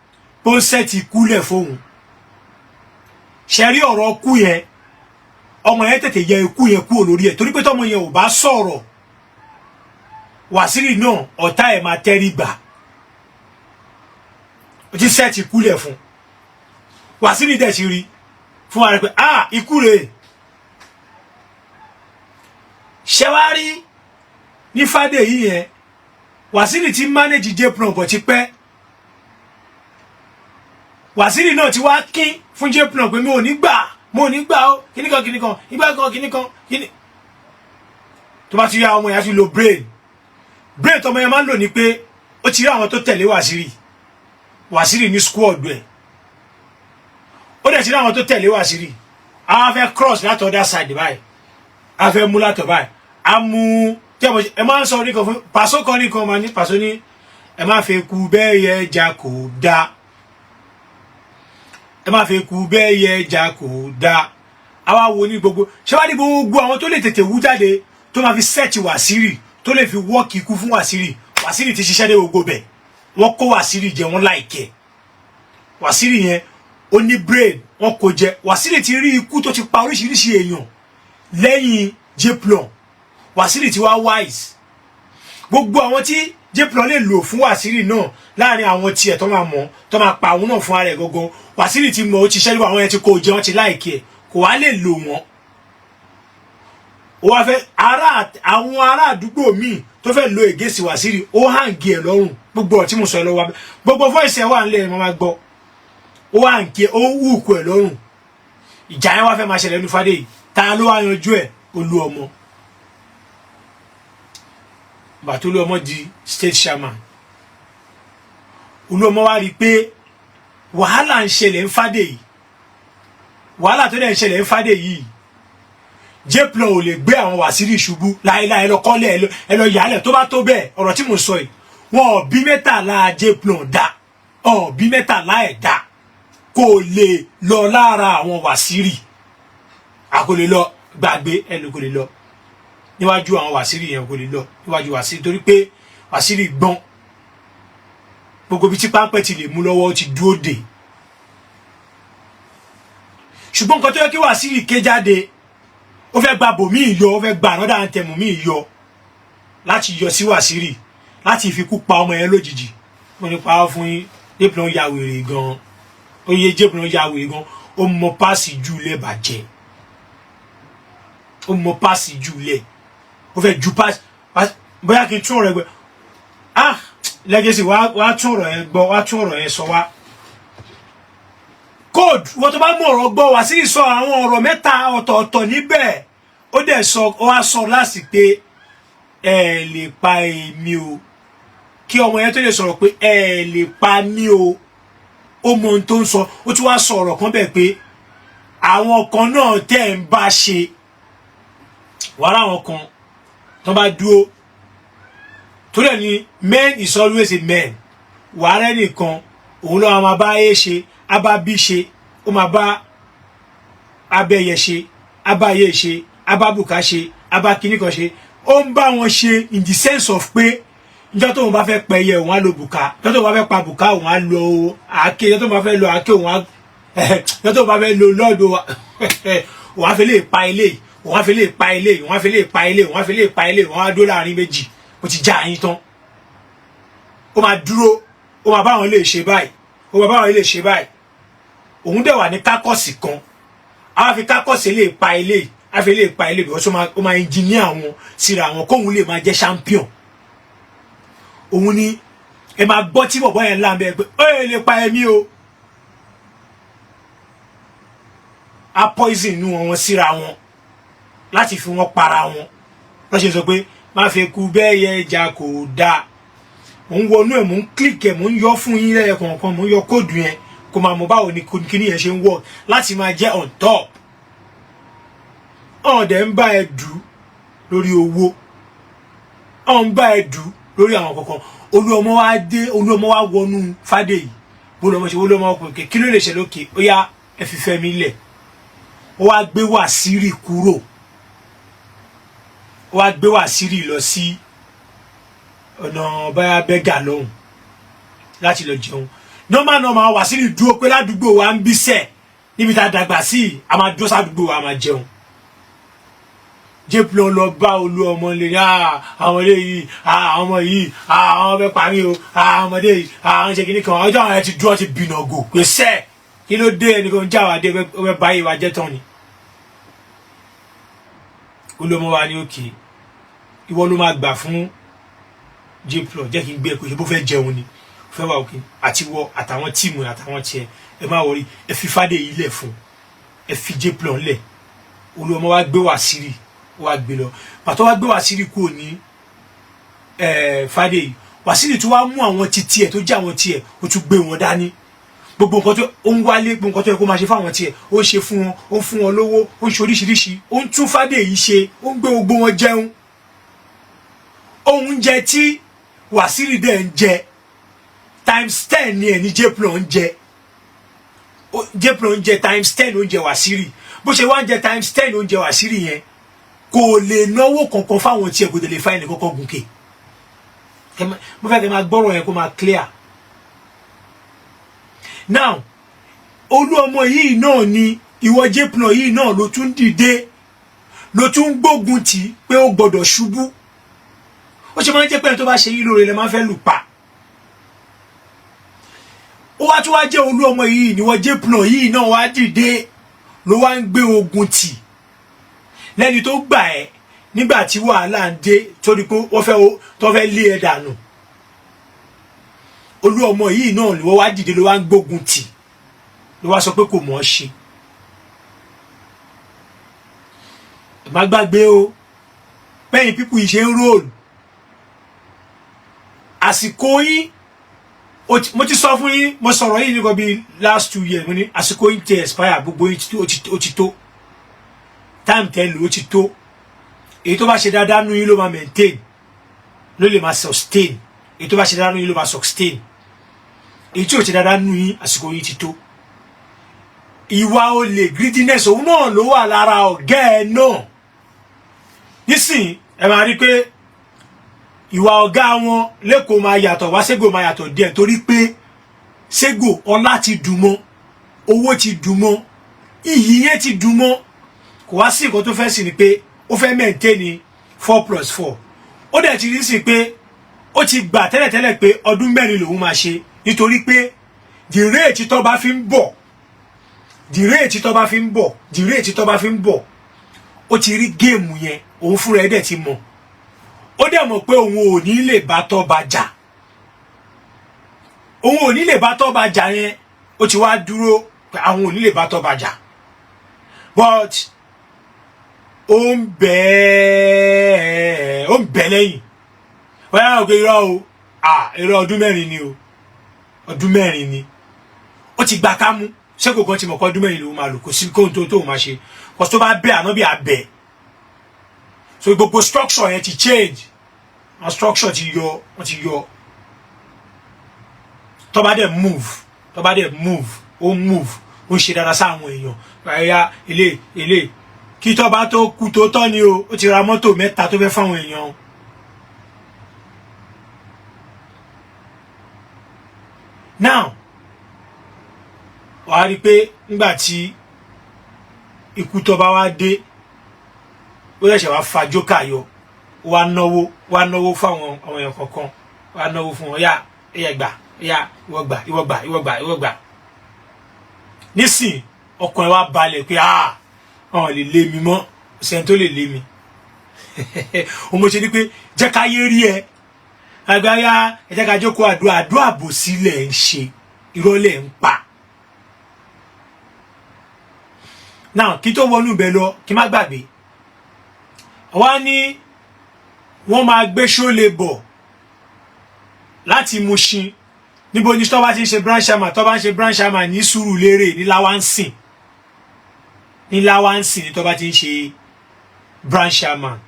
bó ń set ikú lẹ̀ fóun. Ṣe rí ọ̀rọ̀ kú yẹn, ọmọ yẹn tètè yẹ ikú yẹn kúrò lórí ẹ̀, torí pé tọmọ yẹn ò bá sọ̀rọ̀, Wàsírí náà, ọ̀tá ẹ̀ máa tẹ́rí gbà. Ó ti set ikú lẹ̀ fún Wàsírí, dẹ̀ ti rí fún wa rẹ̀ pé, ah, ikú rèé. Ṣe wá rí ní Fàdèyí yẹn, Wàsírí ti manage Jplon bọ̀ ti pẹ́. Wàsírí náà ti wá kín fún Jplon pé mi ò ní gbà, mo ò ní gbà ó, kíníkan kíníkan, ìgbà kan kíníkan kíní. Tó bá ti rí àwọn ọmọ yẹn, á ti lo brain. Brain tọmọ yẹn máa ń lò ní pé ó ti rí àwọn tó tẹ̀lé Wàsírí. Wàsírí ní squad ẹ̀, ó dẹ̀ ti rí àwọn tó tẹ̀lé Wàsírí. Àwọn fẹ́ cross láti other side báyìí, a fẹ́ mú látọ̀ báyìí, a mú tí ẹ máa ń sọ nìkan fún pàṣọ kan nìkan máa ní pàṣọ ní ẹ má fi kú bẹ́ẹ̀ yẹ ẹja kò dáa, ẹ má fi kú bẹ́ẹ̀ yẹ ẹja kò dáa. Àwa wo ní gbogbo ṣé wàá ní gbogbo àwọn tó lè tètè wú jáde, tó máa fi set Wàsírí, tó lè fi wọ́ọ̀kì ikú fún Wàsírí. Wàsírí ti ṣiṣẹ́ dé gbogbo bẹ̀, wọ́n kó Wàsírí jẹ, wọ́n láìkẹ́ Wàsírí yẹn. Ó ní brain, wọ́n kó jẹ. Wàsírí ti rí ikú tó ti pa oríṣiríṣi èèyàn lẹ́yìn Jplon. Wàsírí ti wá wise. Gbogbo àwọn tí Jplon lè lò fún Wàsírí náà láàrin àwọn tiẹ̀ tó máa mọ̀, tó máa pa àwọn náà fún ara ẹ̀ gangan, Wàsírí ti mọ̀. Ó ti ṣẹ́jú àwọn yẹn, ti kó jẹ, wọ́n ti like ẹ̀, kò wá lè lò wọ́n. Ó wá fẹ́ ará àwọn ará àdúgbò míì tó fẹ́ lo ègèsì Wàsírí, ó hang ẹ̀ lọ́rùn. Gbogbo ọ̀tí mo sọ ẹ lọ́wọ́, gbogbo voice ẹ̀ wà nílẹ̀, ẹ̀ máa gbọ́. Ó hang ẹ̀, ó wùkú ẹ̀ lọ́rùn. Ìjà yẹn wá fẹ́ máa ṣẹlẹ̀ ní Fàdèyí. Ta ló wá yanjú ẹ̀? Olú ọmọ. Bàtú Olú ọmọ di state chairman, Olú ọmọ wá rí i pé wàhálà ń ṣẹlẹ̀ ń Fàdèyí. Wàhálà tó dẹ̀ ń ṣẹlẹ̀ ń Fàdèyí, Jplon ò lè gbé àwọn Wàsírí ṣubú láéláé. Lọ kọ́lẹ̀, ẹ lọ yàálẹ̀. Tó bá tó bẹ́ẹ̀, ọ̀rọ̀ tí mo sọ yìí, wọn ò bí 13 Jplon dá, ọ̀ bí 13 ẹ̀ dá, kò lè lọ lára àwọn Wàsírí. A kò lè lọ, gbàgbé ẹnu, kò lè lọ níwájú àwọn Wàsírí yẹn, kò lè lọ níwájú Wàsírí, torí pé Wàsírí gbọ́n. Gbogbo ibi tí páńpẹ́ ti lè mú lọ́wọ́, ó ti dúró dè. Ṣùgbọ́n nǹkan tó yẹ kí Wàsírí ké jáde, ó fẹ́ gba bòmíì yọ, ó fẹ́ gba another anthem míì yọ láti yọ sí Wàsírí, láti fi kú pa ọmọ yẹn lójijì. Mo ní pa á fún yín, Jplon ya wèrè gan. Ó yẹ, Jplon ya wèrè gan. Ó mọ páàsì jù lẹ̀ bàjẹ́, ó mọ páàsì jù lẹ̀, ó fẹ́ ju páàsì. Bóyá kí n tún ọ̀rọ̀ ẹ gbọ́. Ah, Legacy, wàá tún ọ̀rọ̀ yẹn gbọ́, wàá tún ọ̀rọ̀ yẹn sọ wá. Code wọ́n tó bá mú ọ̀rọ̀ gbọ́, Wàsírí sọ àwọn ọ̀rọ̀ mẹ́ta ọ̀tọ̀ọ̀tọ̀ níbẹ̀. Ó dẹ̀ sọ, ó wá sọ láti pé ẹ lè pa èmi o. Kí ọmọ yẹn tó lè sọ̀rọ̀ pé ẹ lè pa mí o, ó mọ ohun tó ń sọ. Ó tún wá sọ ọ̀rọ̀ kan bẹ́ẹ̀ pé àwọn kan náà tẹ́ ń bá ṣe wàhálà, àwọn kan tó bá dúró torí ẹ̀ ní men is always a man. Wàhálà ẹnìkan òun ló máa bá A ṣe, á bá B ṣe, ó máa bá abẹ́yẹ ṣe, á bá ayé ṣe, á bá bùkà ṣe, á bá kinní kan ṣe. Ó ń bá wọn ṣe in the sense of pé níjọ́ tóun bá fẹ́ pẹyẹ, òun á lo bùkà; níjọ́ tóun bá fẹ́ pa bùkà, òun á lo àáké; níjọ́ tóun bá fẹ́ lo àáké, òun á, níjọ́ tóun bá fẹ́ lo lọ́ọ̀dù, òun á fi lè pa ilé, òun á fi lè pa ilé, òun á fi lè pa ilé, òun á fi lè pa ilé, òun á dó láàrin méjì. Ó ti já yín tán. Ó máa dúró, ó máa bá àwọn lè ṣe báyìí, ó máa bá àwọn lè ṣe báyìí. Òun dẹ̀ wà ní caucus kan, á fi caucus lè pa ilé, á fi lè pa ilé, because ó máa engineer àwọn síra àwọn kóun lè máa jẹ́ champion. Òun ni ẹ máa gbọ́ tí bọ̀bọ́ yẹn láǹbẹ̀ pé ó lè pa ẹ̀mí o. Á poison inú wọn síra wọn láti fi wọn para wọn. Lọ́sẹ̀ sọ pé má fi kú bẹ́ẹ̀ yẹ ẹja kò dáa. Mò ń wọnú ẹ̀, mò ń click ẹ̀, mò ń yọ fún yín lẹ́yẹ kọ̀ọ̀kan, mò ń yọ code yẹn kó máa mọ báwo ni kíní yẹn ṣe ń work láti máa jẹ́ on top. Ọ̀n dẹ̀ ń bá ẹ dù lórí owó, ọ̀n ń bá ẹ dù lórí àwọn kankan. Olú ọmọ wa dé, olú ọmọ wa wọnú Fàdèyí. Bó lọmọ ṣe, olú ọmọ ọkùnrin, kí ló lè ṣe lókè? Ó yá, ẹ fi Fẹ́mi lẹ̀. Ó wá gbé Wàsírí kúrò, ó wá gbé Wàsírí lọ sí Ọ̀nà báyà bẹ́gà lọ́hùn láti lọ jẹun. Normal normal, Wàsílì dúró pé ládùúgbò wa ń bí sẹ̀ níbi tá a dàgbà sí, a máa dúró sádùúgbò wa, a máa jẹun. Jplon lọ bá Olú Ọmọ lè ní àwọn eléyìí, àwọn ọmọ yìí, àwọn fẹ́ parí o, àwọn ọmọdé yìí, àwọn ṣe kìíní kan. Ọjọ́ àwọn ẹ ti dúró ti bìnà gò pé sẹ́ẹ̀, kí ló dé? Ẹnìkan já wa dé, ó fẹ́ báyìí wa jẹ́ tán ni. Olú Ọmọ wa ní òkè, ìwọ ló máa gbà fún Jplon, jẹ́ kí n gbé ẹ pé ṣe bó fẹ́ jẹun ni fẹ́ wà òkè àti wọ àtàwọn team àtàwọn tiẹ̀. Ẹ má wọrí, ẹ fi fàdé yìí lẹ̀ fún, ẹ fi Jplon lẹ̀. Olú Ọmọ wa gbé Wàsílì, wá gbé lọ. Pàtó wá gbé Wàsílì kúrò ní Fàdéyì, Wàsílì tó wá mú àwọn títí ẹ tó jẹ́ àwọn tiẹ̀, ó tún gbé wọn dání. Gbogbo nǹkan tó ó ń wálé, gbogbo nǹkan tó yẹ kó máa ṣe fáwọn tiẹ̀, ó ń ṣe fún wọn, ó ń fún wọn lówó, ó ń ṣe oríṣiríṣi, ó ń tún Fàdéyì ṣe, ó ń gbé gbogbo wọn jẹun. Oúnjẹ tí Wàsílì dẹ̀ ń jẹ, times 10 ni ẹ̀ ní Jplon ń jẹ. Jplon ń jẹ times 10 oúnjẹ Wàsílì. Bó ṣe wá ń jẹ times 10 oúnjẹ Wàsílì yẹn, kò lè náwó kankan fáwọn tiẹ̀, kò lè fa ẹnì kankan gùnkè. Mo fẹ́ kẹ́ máa gbọ́rọ̀ yẹn kó máa clear. Now, Olú Ọmọ yìí náà ni ìwọ Jplon yìí náà ló tún dìde, ló tún gbógun tì pé ó gbọ́dọ̀ ṣubú. Ó ṣe máa ń jẹ́ pé ẹni tó bá ṣe yín lóore lè máa fẹ́ lù pa. Ó wá tún wá jẹ́ Olú Ọmọ yìí ni wọ́n Jplon yìí náà wá dìde, ló wá ń gbé ogun tì lẹ́ni tó gbà ẹ́ nígbà tí wàhálà ń dé, torí pé wọ́n fẹ́ tó fẹ́ lé ẹ dànù. Olú Ọmọ yìí náà ló wá dìde, ló wá ń gbógun tì, ló wá sọ pé kò mọ̀ ọ́ ṣe. Ẹ má gbàgbé o, bẹ́yìn pípù yìí ṣe ń roll àsìkò yín. Mo ti sọ fún yín, mo sọ̀rọ̀ yìí nígbà bíi last 2 years, mo ní àsìkò yín ti expire, gbogbo yín ó ti tó time tẹ́ lò, ó ti tó. Èyí tó bá ṣe dáadáa nú yín ló máa maintain, ló lè máa sustain. Èyí tó bá ṣe dáadáa nú yín ló máa sustain. Èyí tí ò ṣe dáadáa nú yín, àsìkò yín ti tó. Ìwà olè, greediness, òun náà ló wà lára ọ̀gá ẹ náà nísìnyí. Ẹ máa rí pé ìwà ọ̀gá wọn lẹ́kọ̀ọ́ máa yàtọ̀ wá, Ségò máa yàtọ̀ díẹ̀, torí pé Ségò, ọlá ti dùn mọ́, owó ti dùn mọ́, iyì yẹn ti dùn mọ́. Kò wá sí nǹkan tó fẹ́ sí ni pé ó fẹ́ maintain 4+4. Ó dẹ̀ ti rí sí pé ó ti gbà tẹ́lẹ̀tẹ́lẹ̀ pé ọdún 4 lòun máa ṣe, nítorí pé the rate tó bá fi ń bọ̀, the rate tó bá fi ń bọ̀, the rate tó bá fi ń bọ̀, ó ti rí game yẹn. Òun fúnra ẹ̀ dẹ̀ ti mọ̀, ó dẹ̀ mọ̀ pé òun ò ní lè bá Tọ́ba jà, òun ò ní lè bá Tọ́ba jà yẹn. Ó ti wá dúró pé àwọn ò ní lè bá Tọ́ba jà, but ó ń bẹ́ẹ̀, ó ń bẹ́ lẹ́yìn wọ́n yára pé irọ́ o, ah, irọ́, ọdún 4 ni o, ọdún 4 ni. Ó ti gba kámú. Ṣé kan ti mọ̀ kọ́ ọdún 4 lòun máa lò? Kò sí kóhun tó tóun máa ṣe kò tó bá bẹ́ àná bí abẹ́. So gbogbo structure yẹn ti change, àwọn structure ti yọ, wọ́n ti yọ. Tó bá dẹ̀ move, tó bá dẹ̀ move, ó move, ó ń ṣe dáadáa sáwọn èèyàn. Ẹ̀yà ilé ilé kí tó bá tó kú tó tọ́ ni o, ó ti ra mọ́tò mẹ́ta tó fẹ́ fáwọn èèyàn. Now, wàá rí i pé nígbà tí ikú tó bá wá dé, ó ṣẹ̀ṣẹ̀ wá fa jókà yọ, wá náwó, wá náwó fáwọn àwọn èèyàn kọ̀ọ̀kan, wá náwó fún wọn. Yá, ẹ̀yà gbà, yá, ìwọ gbà, ìwọ gbà, ìwọ gbà, ìwọ gbà. Nísìn, ọkàn ẹ wá balẹ̀ pé, ah, wọn lè lé mi mọ́, sẹ́ni tó lè lé mi. Òun mo ṣe ni pé jẹ́ ká yé rí ẹ agbára, ẹ jẹ́ ká jókòó. Àdúrà, àdúrà bò sílẹ̀ ń ṣe, irọ́ lẹ̀ ń pa. Now, kí tó wọnú ibẹ̀ lọ, kí má gbàgbé wá ní wọ́n máa gbé ṣólè bọ̀ láti Mushin. Níbo ni tó bá ti ń ṣe branch chairman, tó bá ń ṣe branch chairman ní Sùúrùlérè, ní Láwánsìn, ní Láwánsìn ní tó bá ti ń ṣe branch chairman.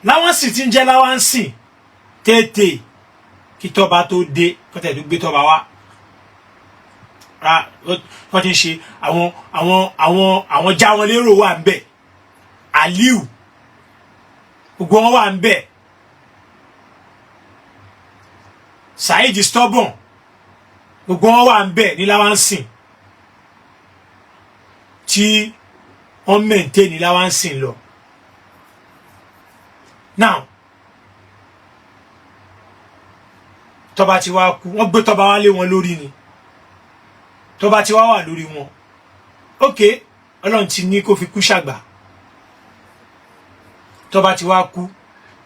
Láwánsìn ti ń jẹ́ Láwánsìn tètè kí tọ́ba tó dé, kọ́tẹ̀ tó gbé tọ́ba wá ra. Wọ́n ti ń ṣe àwọn jáwọn lérò wà ń bẹ̀, Aliu, gbogbo wọn wà ń bẹ̀. Saheed Stubborn, gbogbo wọn wà ń bẹ̀ ní Láwánsìn tí wọ́n maintain ní Láwánsìn lọ. Now, tọ́ba ti wá kú, wọ́n gbé tọ́ba wá lé wọn lórí ni. Tọ́ba ti wá wà lórí wọn, ok, Ọlọ́run ti ní kó fi kú ṣàgbà. Tọ́ba ti wá kú,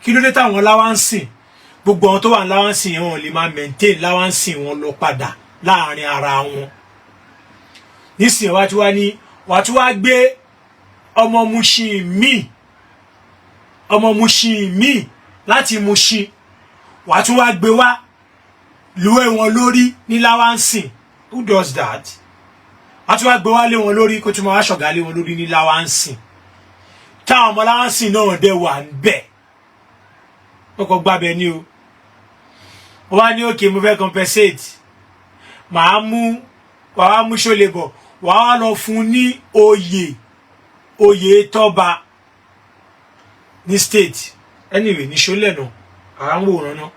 kí ló dé táwọn Láwánsìn, gbogbo àwọn tó wà ní Láwánsìn yẹn, wọn lè máa maintain Láwánsìn wọn lọ padà láàrin ara wọn nísìnyí? Wá tí wá ní wàá tí wá gbé ọmọ Mushin míì, ọmọ Mushin míì láti Mushin, wàá tún wá gbé wá lúwẹ̀ wọn lórí ní Láwánsìn. Who does that? Wàá tún wá gbé wá lé wọn lórí, kó tún máa wá ṣọ̀gá lé wọn lórí ní Láwánsìn, táwọn ọmọ Láwánsìn náà dẹ̀ wà ń bẹ̀. Wọ́n kọ́ gbábẹ́ ní o. Wọ́n wá ní òkè, mo fẹ́ compensate, màá mú, wàá wá mú Ṣọlẹ̀ bọ̀, wàá wá lọ fún ní oyè tọ́ba ní state. Anyway, ní ṣọlẹ̀ náà, àwa ń wòran náà,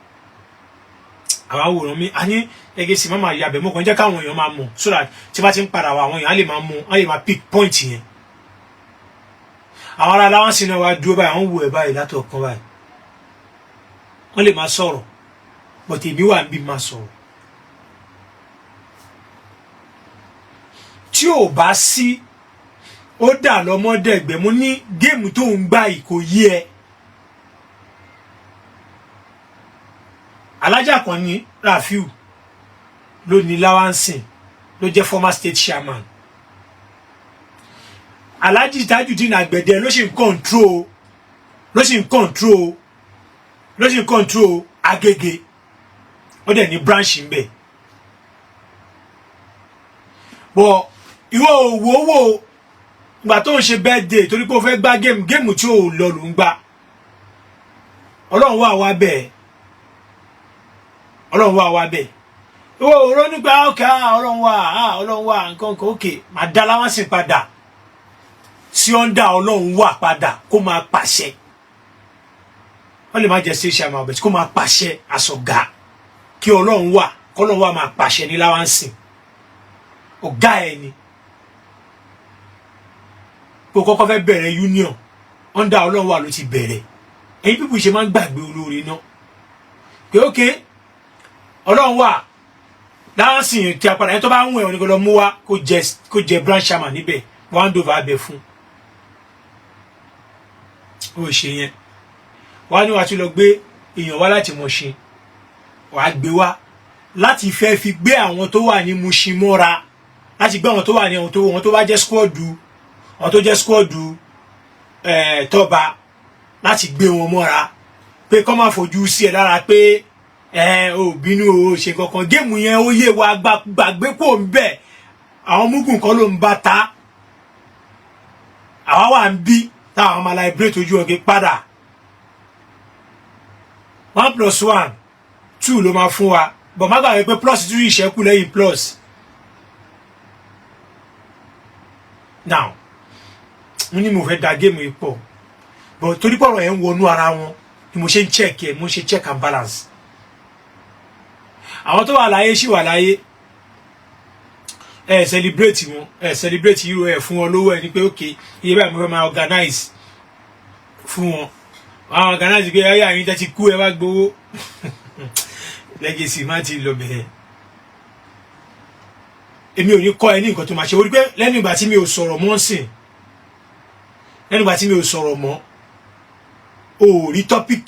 àwa ń wòran mi. A ní gẹ́gẹ́ sí máma yabẹ̀ mọ́ kàn jẹ́ káwọn èèyàn máa mọ̀, so that tí bá ti ń padà wá, àwọn èèyàn á lè máa mú, á lè máa pick point yẹn. Àwọn ará Láwánsìn náà wá dúró báyìí, àwọn wò ẹ̀ báyìí látọ̀kan báyìí. Wọ́n lè máa sọ̀rọ̀, but èmi wà níbí máa sọ̀rọ̀. Tí ò bá sí, ó dà lọ́mọdẹ̀gbẹ́. Mo ní game tó ń gbá yìí kò yí ẹ. Alájà kan ní Rafiu ló ní Láwánsìn, ló jẹ́ former state chairman. Alhaji Tajudeen Àgbẹ̀dẹ ló sì ń control, ló sì ń control, ló sì ń control Agége. Ó dẹ̀ ní branch ń bẹ̀. Bọ̀ ìwọ òwò wò ìgbà tó ń ṣe birthday, torí pé o fẹ́ gbá game tí ò lọ ló ń gbá. Ọlọ́run wà wá bẹ́ẹ̀, Ọlọ́run wà wá bẹ́ẹ̀. Ìwọ òró nígbà ọkà, Ọlọ́run wà, Ọlọ́run wà, nǹkan kan òkè máa dá Láwánsìn padà sí ọ́ndà. Ọlọ́run wà padà kó máa pàṣẹ. Wọ́n lè má jẹ́ state chairman ọ̀bẹ tí kó máa pàṣẹ àsọ̀gá, kí Ọlọ́run wà, kọ́lọ́run wà máa pàṣẹ ní Láwánsìn. Ọ̀gá ẹ̀ ni kó kọ́kọ́ fẹ́ bẹ̀rẹ̀ union, under Ọlọ́run wà ló ti bẹ̀rẹ̀. Ẹ̀yin pípù ṣe máa ń gbàgbé olóore náà pé ok, Ọlọ́run wà Láwánsìn tí a padà yẹn, tó bá ń wẹ̀ ọ́ ní kó lọ mú wá, kó jẹ branch chairman níbẹ̀, wọ́n á ń dòvà abẹ fún ó ṣe yẹn. Wọ́n á ní wàá tún lọ gbé èèyàn wá láti Mùṣín, wàá gbé wá láti fẹ́ fi gbé àwọn tó wà ní Mùṣín mọ́ra, láti gbé àwọn tó wà ní àwọn tó bá jẹ́ squad, àwọn tó jẹ́ squad tọ́ba, láti gbé wọn mọ́ra pé kọ́ máa fojú sí ẹ lára pé ẹ ò bínú o, ṣe kankan. Game yẹn ó yé wa, gbàgbé kò ń bẹ̀. Àwọn mugun kan ló ń bá ta, àwa wà ń bí táwọn máa liberate ojú ọ̀gẹ́ padà. 1 + 1, 2 ló máa fún wa, but má gbàgbé pé plus tún ìṣẹ́kù lẹ́yìn plus. Now, mo ní mo fẹ́ da game yìí pọ̀, but torí pọ̀rọ̀ yẹn ń wọnú ara wọn ni mo ṣe ń check ẹ̀, mo ṣe check and balance. Àwọn tó wà láyé ṣì wà láyé, ẹ celebrate wọn, ẹ celebrate hero, ẹ fún wọn lówó, ẹ ní pé ok, iye báyìí mo fẹ́ máa organize fún wọn. Àwọn organize pé ẹyà yín tẹ́ ti kú, ẹ wá gbowó. Legacy má ti lọ bẹ̀rẹ̀. Èmi ò ní kọ́ ẹ ní nǹkan tó máa ṣe. Orí pé lẹ́nu ìgbà tí mi ò sọ̀rọ̀ mọ́ sìn, lẹ́nu ìgbà tí mi ò sọ̀rọ̀ mọ́, o ò rí topic,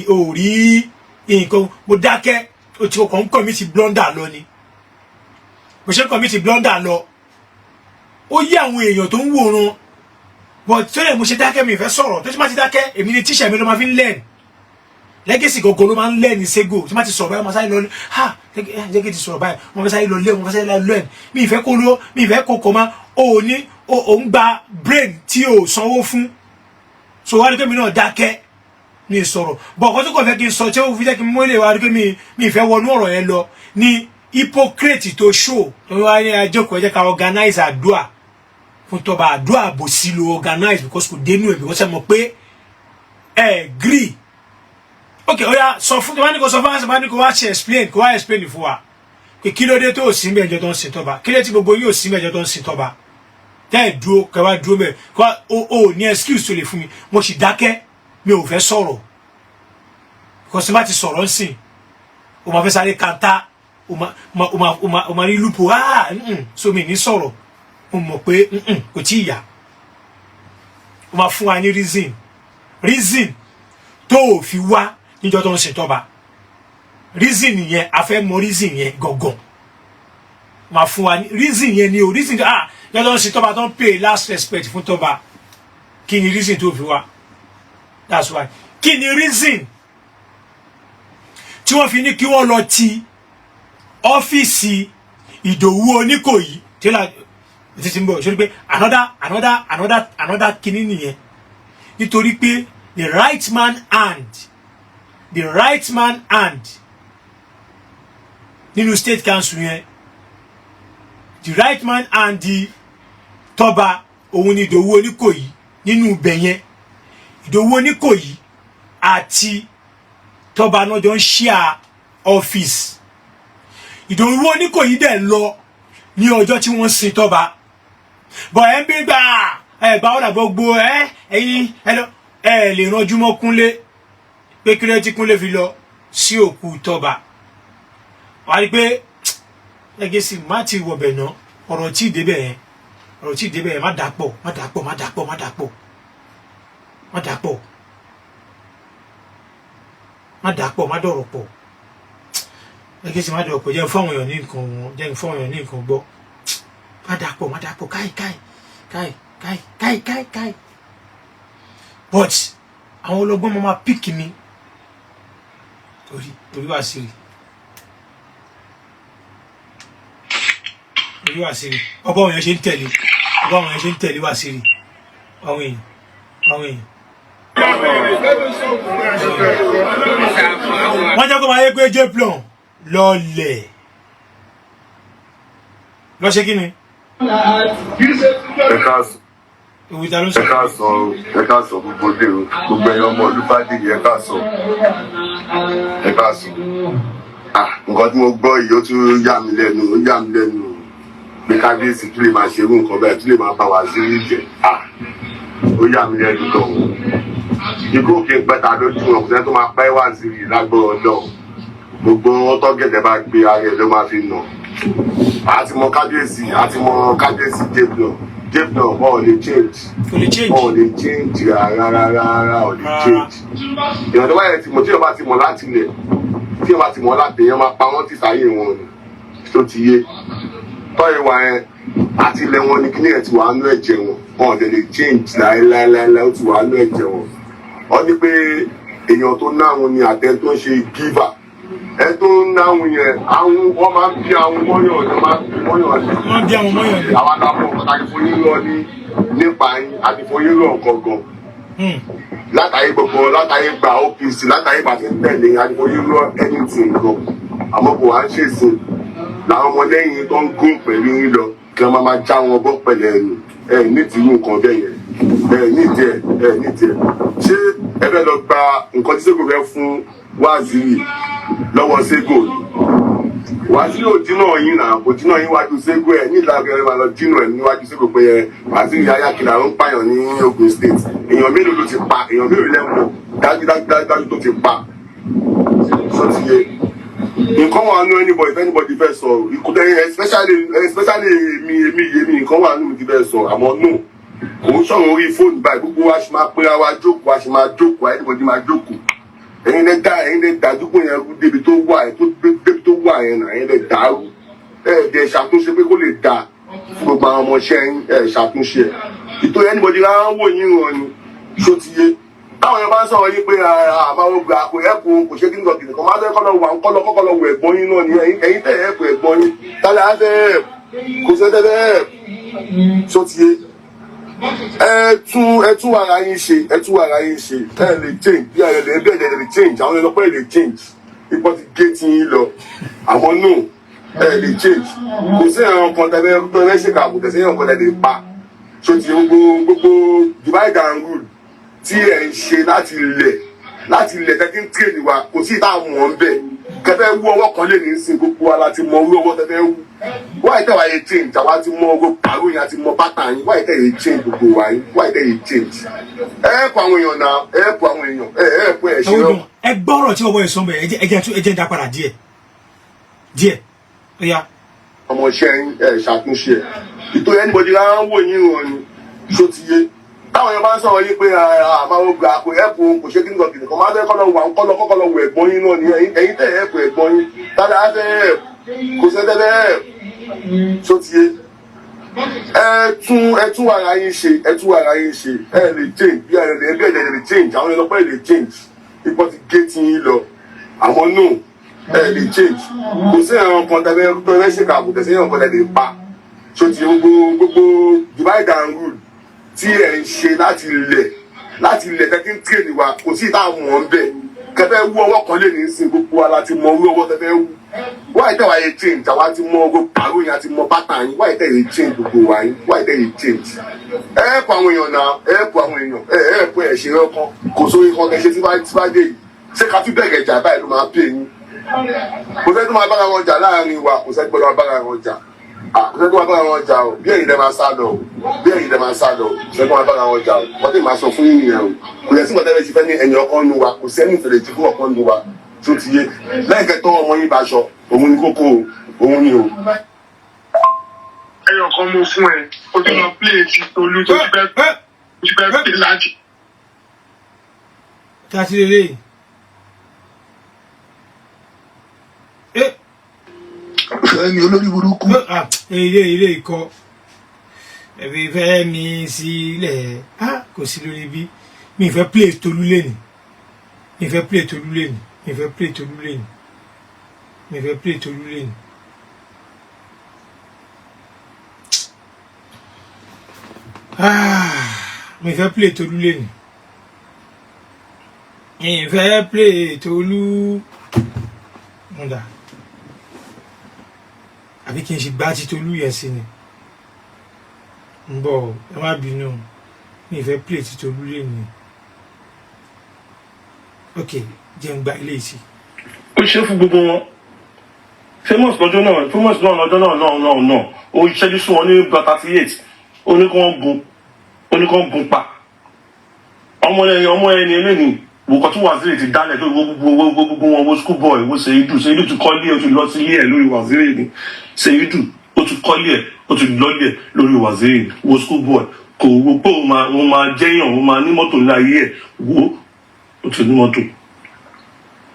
o ò rí nǹkan, mo dákẹ́. O ti kàn ń commit blunder lọ ni mo ṣe ń commit blunder lọ. Ó yí àwọn èèyàn tó ń wòran, but tó lè mo ṣe dákẹ́, mi ìfẹ́ sọ̀rọ̀. Tó ti má ti dákẹ́, èmi ni tíṣà mi ló máa fi ń learn. Legacy gangan ló máa ń learn sego. Tí má ti sọ̀rọ̀ báyìí, wọ́n máa sáré lọ, ha, jẹ́gẹ́ ti sọ̀rọ̀ báyìí, wọ́n fẹ́ sáré lọ lé, wọ́n fẹ́ sáré lọ learn. Mi ìfẹ́ kó ló, mi ìfẹ́ kó kọ́ ma o ní o ń gba brain tí o sanwó fún. So wá ní pé mi náà dákẹ́, mi sọ̀rọ̀, but ọkọ tó kàn fẹ́ kí n sọ tí ó fi jẹ́ kí n mú ilé wa rí pé mi ìfẹ́ wọnú ọ̀rọ̀ yẹn lọ ní hypocrite tó show tó wá ní ajókòó, ẹ jẹ́ ká organize àdúà fún tọba. Àdúà àbòsí ló organize, because kò dénú ẹ̀, because ẹ mọ̀ pé ẹ gree. Ok, ó yá, sọ fún tí wọ́n ní kó sọ fún wa, ní kó wá ṣe explain, kó wá explain fún wa pé kí ló dé tó ò sí mẹ́jọ tó ń sin tọ́ba, kí ló dé tí gbogbo yóò sí mẹ́jọ tó ń sin tọ́ba, tẹ́ ẹ̀ dúró, kẹ́ wá dúró mẹ́ kó wá. O ní excuse tó lè fún mi. Mo sì dákẹ́, mi ò fẹ́ sọ̀rọ̀, because tí n bá ti sọ̀rọ̀ ń sìn, o máa fẹ́ sáré kanta, o máa rí lúpo. Ah, so mi ní sọ̀rọ̀. Mo mọ̀ pé kò tí ì yá. O máa fún wa ní reason tó o fi wá níjọ́ tó ń sin tọ́ba. Reason yẹn, a fẹ́ mọ reason yẹn gangan. Máa fún wa ní reason yẹn ni o, reason, ah, níjọ́ tó ń sin tọ́ba, tó ń pay last respect fún tọ́ba, kí ni reason tó fi wá? That's why. Kí ni reason tí wọ́n fi ní kí wọ́n lọ ti ọ́fíìsì Ìdòwú Oníkòyí tẹ́lá títí ń bọ̀ ṣe pé another kinní nìyẹn? Nítorí pé the right man hand nínú state council yẹn, the right man hand di tọ́ba, òun ni Ìdòwú Oníkòyí. Nínú ibẹ̀ yẹn, Ìdòwú Oníkòyí àti tọ́ba náà jọ ń ṣíà ọ́fíìsì. Ìdòwú Oníkòyí dẹ̀ lọ ní ọjọ́ tí wọ́n sin tọ́ba bọ̀. Ẹ̀ ń bí gbà ẹ̀ gbà ọ̀dà gbogbo ẹ̀, ẹ̀yin ẹ lọ, ẹ lè ranjú mọ́ Kúnlé pé kí ló ti Kúnlé fi lọ sí òkú tọ́ba. Wà á rí pé lẹ́gẹ̀sì má ti wọ̀bẹ̀ náà. Ọ̀rọ̀ tí ì débẹ̀ yẹn, ọ̀rọ̀ tí ì débẹ̀ yẹn, má dàpọ̀, má dàpọ̀, má dàpọ̀, má dàpọ̀, má dàpọ̀, má dàpọ̀, má dọ̀rọ̀ pọ̀. Lẹ́gẹ̀sì, má dọ̀rọ̀ pọ̀. Jẹ́ fún àwọn èèyàn ní nǹkan wọn, jẹ́ fún àwọn èèyàn ní nǹkan gbọ́. Má dàpọ̀, má dàpọ̀. Káì káì káì káì káì káì káì. But àwọn ọlọ́gbọ́n máa ma pick mi torí torí wá sí rí, torí wá sí rí. Ọba àwọn èèyàn ṣe ń tẹ̀lé, ọba àwọn èèyàn ṣe ń tẹ̀lé wá sí rí. Àwọn èèyàn, àwọn èèyàn, wọ́n jẹ́ kó máa yé pé Jplon lọ́lẹ̀ lọ́ ṣe kí ni. Ẹ káàsán. Òwe ta ló ń Ẹ sọ? káàsán o, ẹ káàsán gbogbo ilé o, gbogbo ẹ̀yin ọmọ Olúbádìrí, ẹ káàsán, ẹ káàsán. Ah, nǹkan tí mo gbọ́ yìí, ó tún yà mí lẹ́nu, ó yà mí lẹ́nu o, pé kábíyèsí tún lè máa ṣerú nǹkan bẹ́ẹ̀, tún lè máa bá Waziri jẹ. Ah, ó yà mí lẹ́nu gan-an. Ikú òkè ń pẹ́ta lójú wọn, kò sẹ́ni tó máa pẹ́ Waziri lágbọ́rọ̀ Ọlọ́run. Gbogbo wọn tọ́gẹ̀dẹ̀ bá gbé ara ẹ̀ ló máa fi nà. Àti mọ kábíyèsí, àti mọ kábíyèsí Jplon. Jplon, wọn ò lè change. Kò lè change. Wọn ò lè change rárá rárá rárá, ò lè change. Èèyàn tó bá yẹ ti mọ̀, tí èèyàn bá ti mọ̀ láti ilẹ̀, tí èèyàn bá ti mọ̀ láti, èèyàn máa pa wọ́n ti sáyé wọn ni tó ti yé tọ́ ìwà yẹn àti ilẹ̀ wọn ni kíní ẹ̀ ti wà nú ẹ̀jẹ̀ wọn. Wọn ò dẹ̀ lè change láéláéláé, ó ti wà nú ẹ̀jẹ̀ wọn. Wọ́n ní pé èèyàn tó náhun ni àtẹ tó ń ṣe giver. Ẹ tó ń náhun yẹn, àwọn wọ́n máa ń bí àwọn mọ́yàn, wọ́n máa ń bí mọ́yàn ní. Wọ́n bí àwọn mọ́yàn ní. Àwa la mọ̀ pàtàkì fún yín lọ ní nípa yín àti fún yín lọ nǹkan gan látàrí gbogbo, látàrí gba OPC, látàrí bá ti ń tẹ̀lé àti fún yín lọ anything gan. Àmọ́ kò wá ń ṣèṣin làwọn ọmọlẹ́yìn tó ń gún pẹ̀lú yín lọ kí wọ́n máa já wọn bọ́ pẹ̀lẹ́ ẹnu ẹ nídìí irú nǹkan bẹ́ẹ̀ yẹn. Ẹ nídìí ẹ, ẹ nídìí ẹ. Ṣé ẹ fẹ́ lọ gba nǹkan tí Sego fẹ́ fún Waziri lọ́wọ́ Sego ni? Waziri ò dínà yín náà, kò dínà yín wájú Sego. Ẹ ní ìlànà ẹ máa lọ dínà ẹ níwájú Sego pé ẹ Waziri yáyà kìlà ń pààyàn ní Ogun State. Èèyàn mélòó ló ti pa? Èèyàn mélòó lẹ́mọ̀ dájú dájú dájú tó ti pa? Sọ ti yé nǹkan wà nù anybody, if anybody fẹ́ sọ ìkútẹ́, especially èmi nǹkan wà nù mi ti fẹ́ sọ. Àmọ́ no, kò ń sọ̀rọ̀ orí fóònù báyìí. Gbogbo wa ṣe máa pera wa jókòó, a ṣe máa jókòó, anybody máa jókòó. Ẹ̀yin lẹ dá àdúgbò yẹn rú débi tó wà yẹn, tó débi tó wà yẹn náà. Ẹ̀yin lẹ dàrú. Ẹ̀ dẹ̀ ṣàtúnṣe pé kó lè dà fún gbogbo àwọn ọmọọṣẹ́ yín. Ẹ̀ ṣàtúnṣe ẹ̀ ìtòrí anybody rárá ń wò yín ràn ni. Ṣó ti yé? Táwọn yẹn bá ń sọ̀rọ̀ yín pé àmọ́ gbà kò ẹ̀kún kò ṣe kí nǹkan kìnìkan máa fẹ́ kọ́ lọ wà ń kọ́ lọ kọ́kọ́ lọ wọ ẹ̀gbọ́n yín náà ni. Ẹ̀yin tẹ̀ ẹ̀kún ẹ̀gbọ́n yín tálẹ̀ á fẹ́ ẹ̀ kò sẹ́tẹ̀ fẹ́ ẹ̀. Ṣó ti yé? Ẹ tún ara yín ṣe, ẹ tún ara yín ṣe. Ẹ lè change bí ẹ lè bí ẹ lè change. Àwọn ẹlọpẹ lè change, ipò ti gé tí yín lọ. Àmọ́ no, ẹ lè change. Kò sí ẹ̀rọ kan tẹ́lẹ̀ tẹ́lẹ̀ ṣèkà, kò tẹ̀sí ẹ̀rọ kan tẹ́lẹ̀ pa. Ṣó ti gbogbo divide and rule tí ẹ ń ṣe láti ilẹ̀ Láti ilẹ̀ tẹ́tí ń train wa, kò sí ìta mọ̀ ń bẹ̀. Kẹfẹ́ wú ọwọ́ kan lè ní sin, gbogbo wa láti mọ orú ọwọ́ tẹ́fẹ́ wú. Wáyé tẹ́ wáyé change, àwa ti mọ ogo pàrọ̀ yẹn, àti mọ bàtà yín. Wáyé tẹ́ yé change gbogbo wa yín? Wáyé tẹ́ yé change? Ẹ kọ àwọn èèyàn náà, ẹ kọ àwọn èèyàn, ẹ kọ ẹ ṣe. Ẹ wọ́n ẹ gbọ́rọ̀ tí ọwọ́ ẹ̀ sọ bẹ́ẹ̀. Ẹ jẹ́ ń dá padà díẹ̀ díẹ̀, ó yá. Ọmọọṣẹ́ yín, ẹ ṣàtúnṣe ẹ. Ìtòyẹ anybody rárá ń wò yín ràn ni. Ṣó ti yé? Táwọn èèyàn bá ń sọ̀rọ̀ yín pé àmàwọn gbà kò ẹ̀pù, kò ṣe kí nìkan kìnìkan máa fẹ́ kọ́ lọ wà ń kọ́ lọ kọ́kọ́ lọ wọ ẹ̀gbọ́n yín náà ni. Ẹ̀yin tẹ̀ ẹ̀pù ẹ̀gbọ́n yín tàbí á fẹ́ ẹ̀pù kò sẹ́tẹ́ fẹ́ ẹ̀pù. Ṣó ti yé? Ẹ tún ara yín ṣe, ẹ tún ara yín ṣe. Ẹ lè change bí ẹ lè bí ẹ lè change. Àwọn èèyàn pẹ́ lè change, ipò ti gé tí yín lọ. Àwọn no, ẹ lè change. Kò sí ẹ̀rọ kan tẹ́fẹ́ ṣèkà, kò tẹ̀sí ẹ̀rọ kan tẹ́ lè pa. Ṣó ti gbogbo divide and rule tí ẹ̀ ń ṣe láti ilẹ̀ tẹ́tí ń train wa, kò sí ìta mọ̀ ń bẹ̀. Kẹfẹ́ wú ọwọ́ kan lè ní sin, gbogbo wa láti mọ orú ọwọ́ tẹ́fẹ́ wú. Wáyé tẹ́ wáyé change? Àwa ti mọ ogo pàrọ̀ yẹn, àti mọ bàtà yín. Wáyé tẹ́ yé change gbogbo wa yín? Wáyé tẹ́ yé change? Ẹ kọ àwọn èèyàn náà, ẹ kọ àwọn èèyàn, ẹ kọ ẹ ṣe ọkàn kò sórí kan kẹ ṣe tí bá dé yìí. Ṣé ká tún bẹ̀rẹ̀ ìjà báyìí ló máa pè yín? Kò sẹ́ni tó máa bára wọn jà láàrin wa, kò sẹ́ni gbọ́dọ̀ bára wọn jà. Kò sẹ́ni tó máa bára wọn jà o. Bí ẹ̀yin lẹ máa sá lọ o, bí ẹ̀yin lẹ máa sá lọ o. Kò sẹ́ni tó máa bára wọn jà o. Wọ́n tẹ̀ máa sọ fún yín yẹn o. Kò yẹ sí nǹkan tẹ́lẹ̀ ṣe fẹ́ ní ẹ̀yìn ọkàn nu wa. Kò sẹ́ni ìfẹ̀lẹ̀ ti fún ọkàn nu wa tó ti yé lẹ́yìn kẹtọ́ ọmọ yín bá aṣọ òun ni kókó o, òun ni o. Ẹyọ kan mo fún ẹ, o ti lọ play ti Tolú tó ti fẹ́ play láti. Tá a ti lè léyìí. Ẹ Fẹ́mi olórí burúkú. Ilé ikọ ẹbí fẹ́ mi sílẹ̀. Kò sí lórí bí mi fẹ́ play Tolú lẹ́nu, mi fẹ́ play Tolú lẹ́nu, mi fẹ́ play Tolú lẹ́nu, mi fẹ́ play Tolú lẹ́nu. Mi fẹ́ play Tolú lẹ́nu, mi fẹ́ play Tolú ǹda, àbí kí n ṣe gbá ti Tolú yẹn sí ni? Ń bọ̀, ẹ má bínú, mi fẹ́ play ti Tolú lẹ́nu. Ok, jẹ́ ń gba ilé yìí sí. Ó ṣe fún gbogbo wọn famous lọ́jọ́ náà, famous náà lọ́jọ́ náà náà náà náà. Ó ṣẹ́jú sí wọn ní gba 38, ó ní kí wọ́n gun, ó ní kí wọ́n gun pa ọmọ ẹni, ọmọ ẹni eléyìí. Wòkàn tí Waziri ti dálẹ̀ tó gbogbo gbogbo wọn. Wo school boy, wo Seidu. Seidu ti kọ́lé ẹ̀, ó ti lọ sí ilé ẹ̀ lórí Waziri ni. Seidu ó ti kọ́lé ẹ̀, ó ti lọ́lé ẹ̀ lórí Waziri ni. Wo school boy, kò wo pé òun máa jẹ́yàn, òun máa ní mọ́tò ńlá ayé ẹ̀. Wo, ó ti ní mọ́tò,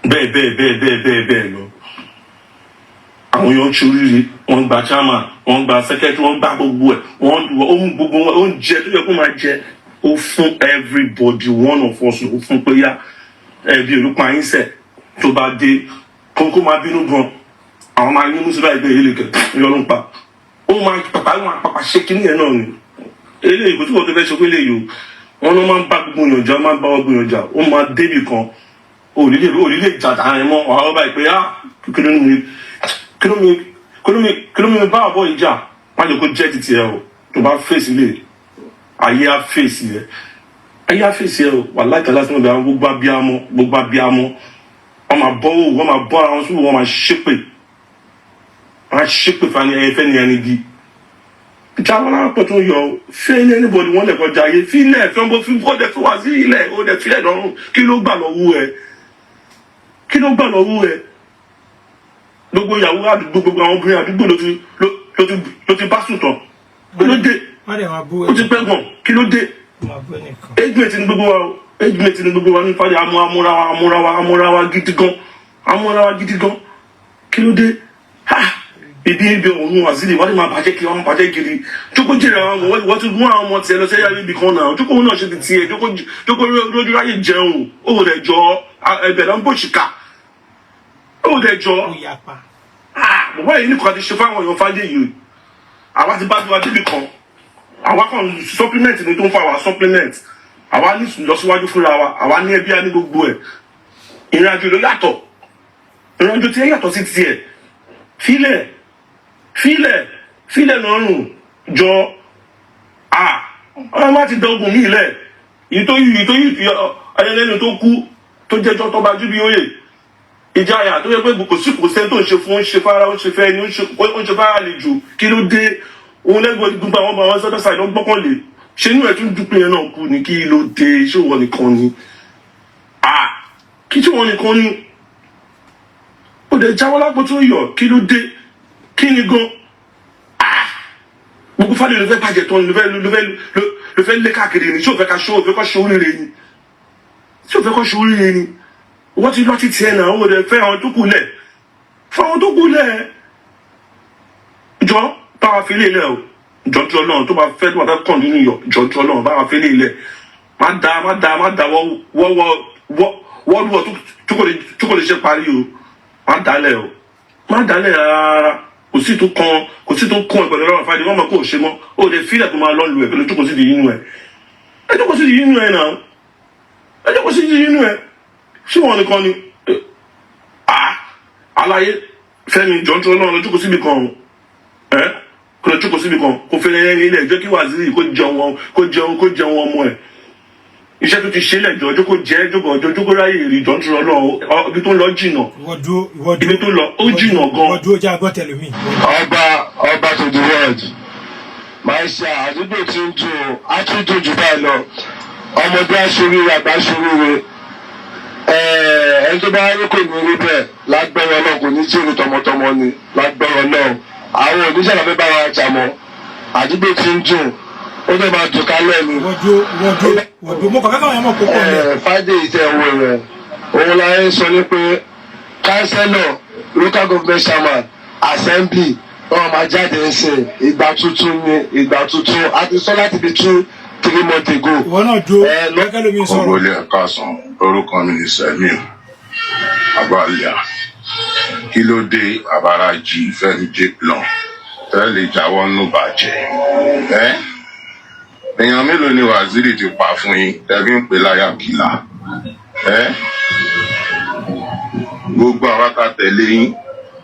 bẹ́ẹ̀ bẹ́ẹ̀ bẹ́ẹ̀ bẹ́ẹ̀ bẹ́ẹ̀ bẹ́ẹ̀ lọ. Àwọn èèyàn ń ṣoríire, wọ́n gba chairman, wọ́n gba secretary, wọ́n gba gbogbo ẹ̀. Wọ́n ó mú gbogbo wọn, oúnjẹ tó yẹ kó máa jẹ, ó fún everybody, one of us ó fún pé yá ẹbí olùkọ́ ayín sẹ̀. Tó bá dé kó máa bínú gan, àwọn máa yín mú síbáà ìgbé yìí lè kẹ yọ ló ń pa. Ó máa pàpà, ó máa pàpà ṣe kíní yẹn náà ni. Eléyìí kò tí wọ́n tó fẹ́ ṣe pé eléyìí o, wọn ló máa ń bá gbogbo yàn jà, máa ń bá gbogbo yàn jà. Ó máa débì kan, òlílé jà dáhùn mọ́ ọ̀hún ọba ìpè á. Kí ló mi bá àbọ̀ ìjà má jẹ́ kó jẹ́ títì ẹ o. Tó bá fèsì lè ayé á fèsì ẹ, ayé á fèsì ẹ o. Wà láìka lásán ọbẹ̀. Àwọn gbogbo abiyamọ, gbogbo abiyamọ, wọ́n máa bọ́ wò, wọ́n máa bọ́ ara wọn sùn, wọ́n máa ṣépè, wọ́n máa ṣépè fani ẹ fẹ́ ni ẹni bí jáwọ́ lápò tó yọ fẹ́ ní anybody. Wọ́n lè kọjá ayé fílẹ̀ fẹ́ bó fi kọ́ dẹ̀ fi wá sí ilẹ̀ ó dẹ̀ fílẹ̀ lọ́rùn. Kí ló gbà lọ́wọ́ ẹ? Kí ló gbà lọ́wọ́ ẹ? Gbogbo ìyàwó àdúgbò, gbogbo àwọn obìnrin àdúgbò ló ti bá sùn tán. Kí ló dé? Wọ́n dẹ̀ máa bú. Ó ti pẹ́ gan. Kí ló dé? Máa bú ẹnìkan. Age mate ni gbogbo wa o, age mate ni gbogbo wa ní fàdí. Amúrawa, amúrawa, amúrawa gidi gan, amúrawa gidi gan. Kí ló dé? Ha, ibi òun Waziri wọ́n ti máa bàjẹ́ kiri, wọ́n máa bàjẹ́ kiri. Jókòó jèrè àwọn ọmọ. Wọ́n ti mú àwọn ọmọ tiẹ̀ lọ sẹ́yà ibi kan náà. Jókòó náà ṣe ti tiẹ̀. Jókòó, jókòó lójú ráyè jẹun. Ó rẹ̀ jọ ẹbẹ̀ lọ́n bòṣìkà. Ó rẹ̀ jọ. Ó yapa. Bàbá yìí nìkan ti ṣe fáwọn èèyàn fájé yìí. Àwa ti bá tiwa débi kan, àwa kan supplement ni tó ń fa àwa supplement. Àwa ní ìlọsíwájú fúnra wa, àwa ní ẹbí, á ní gbogbo ẹ̀. Ìrìn àjò ló yàtọ̀, ìrìn àjò tí ẹ yàtọ̀ sí tiẹ̀. Fílẹ̀, fílẹ̀, fílẹ̀ lọ́rùn jọ. À ọmọ má ti dán ogun mí lẹ̀. Èyí tó yìí ayẹlẹ́nu tó kú tó Tó jẹ́jọ́ tó bá Júbíóyè ìjáyà, tó yẹ pé kò sí, kò sẹ́ni tó ń ṣe fún, ó ń ṣe fara, ó ń ṣe fẹ́ ni, ó ń ṣe fara àlejò. Kí ló dé? Òun lẹ́gbẹ̀ẹ́ gbogbo àwọn ọmọ àwọn sọ́dọ̀ side ló gbọ́kànlé. Ṣé inú ẹ̀ tún dúpẹ́ yẹn náà kú ni? Kí ló dé? Ṣé òun nìkan ni? Ah, kí tí wọn nìkan ni ó dẹ̀ jáwọ́ lápò tó yọ? Kí ló dé? Kí ni gan? Ah, gbogbo fàdé ló fẹ́ bàjẹ́ tán, ló fẹ́ lé káàkiri ni. Ṣé ò fẹ́ ká ṣó, ò fẹ́ kọ́ ṣe oríire ni? Ṣé ò fẹ́ kọ́ ṣe oríire ni? Wọ́n ti lọ́ títí ẹ̀ náà, ó dẹ̀ fẹ́ àwọn tó kù lẹ̀, fún àwọn tó kù lẹ̀. Jọ báwa fi lé lẹ̀ o, jọjọ náà, tó bá fẹ́ kàn nínú yọ, jọjọ náà, báwa fi lé lẹ̀. Má da, má da, má da wọ́wọ́ wọ́wọ́ tó kò lè ṣe parí o. Má dalẹ̀ o, má dalẹ̀ rárá. Kò sí tó kan ẹ̀ pẹ̀lú ọlọ́run fàdí. Wọ́n mọ̀ kó o ṣe mọ́, o lè fílẹ̀ kó máa lọ́ lu ẹ̀ pẹ̀lú. Jókòó sí di inú ẹ̀, ẹ jókòó sí di inú ẹ̀ náà, ẹ jókòó sí di inú ẹ̀. Ṣé wọn nìkan ni? Ah, aláyé Fẹ́mi, jọjọ náà, lọ jókòó síbi kan o. Ẹ kó lọ jókòó síbi kan, kó fẹ́ lẹ́yìn ilé, jẹ́ kí Waziri kó jẹun wọn, kó jẹun, kó jẹun ọmọ ẹ̀. Iṣẹ́ tó ti ṣe lẹ́jọ́, jókòó jẹ́, jókòó ọjọ́, jókòó ráyè rí. Jọjọ náà, ibi tó ń lọ jìnà. Ìwọ dúró, ìwọ dúró. Ibi tó lọ ó jìnà gan. Ìwọ dúró, jẹ́ agbọ́ tẹlómi. Ọba, ọba to the world, máa ṣe àdúgbò tí ń dùn ó, á tún dùn jù báyìí lọ. Ọmọdé aṣoríire, àgbà aṣoríire. Ẹni tó bá rí kò ní rí bẹ́ẹ̀ lágbára náà, kò ní jèrè tọmọtọmọ ni lágbára náà. Àwọn oníṣẹ́ làbẹ́ bá wa jà mọ́. Àdúgbò tí ń dùn, ó dẹ̀ máa dùn kálẹ̀ ni. Ìwọ dúró, ìwọ dúró, ìwọ dúró. Mo kàn fẹ́ káwọn yẹn mọ̀ kó pọ̀ mẹ́. Fàdé ìtẹ̀wé rẹ̀, òun la ń sọ ní pé councillor, local government chairman, assembly, wọn máa jáde ń sìn. Ìgbà tuntun ni, ìgbà tuntun. A ti sọ láti bí 2-3 months ago. Ìwọ náà dúró. Ẹ, kẹ́lómi sọ̀rọ̀. Ògbólé, ẹ̀ka sàn. Orúkọ mi ní Sẹ́miu Àbálíà. Kí ló dé, Àbárájì Fẹ́mi Jplon, tẹ́lẹ̀ jáwọ́ nù bàjẹ́ ẹ́? Èèyàn mélòó ni Waziri ti pa fún yín tẹ́bí ń pè láyà kìlà ẹ́? Gbogbo àwa tá tẹ̀lé yín,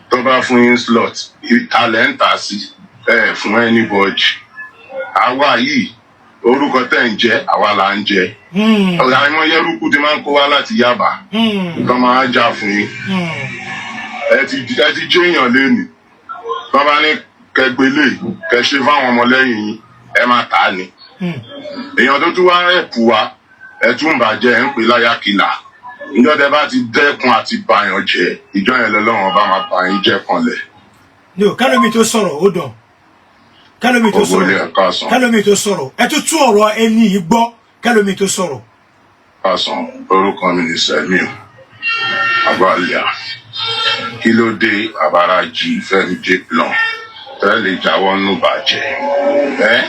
tó bá fún yín slot, ìtàlẹ̀ ń tà sí ẹ fún anybody. Àwa yìí, orúkọ tẹ̀ ń jẹ́, àwa là ń jẹ́. Ọ̀gá àwọn yẹrùkú ti máa ń kó wá láti Yaba tó máa ń jà fún yín. Ẹ ti jẹ́ èèyàn lẹ́nu tó bá ní kẹgbẹ́lé kẹ ṣe fáwọn ọmọlẹ́yìn yín, ẹ máa tà á ni. Èèyàn tó tún wá ẹ̀pù wa, ẹ tún bàjẹ́, ẹ̀ ń pè láyà kìlà. Ìjọ tẹ bá ti dẹ́kun àti bàyàn jẹ́, ìjọ yẹn lọ́lọ́run ọba máa bà yín jẹ́ kanlẹ̀. Ní o kẹ́lómi tó sọ̀rọ̀, ó dàn kẹ́lómi tó Ògbólé, sọ̀rọ̀. ẹ̀ka sàn. Kẹ́lómi tó sọ̀rọ̀, ẹ tún tún ọ̀rọ̀ ẹni yìí gbọ́, kẹ́lómi tó sọ̀rọ̀. Kásán. Orúkọ mi ní Sẹ́miu Àbálíà. Kí ló dé, Àbárájì Fẹ́mi Jplon, tẹ́lẹ̀ jáwọ́ nù bàjẹ́ ẹ́?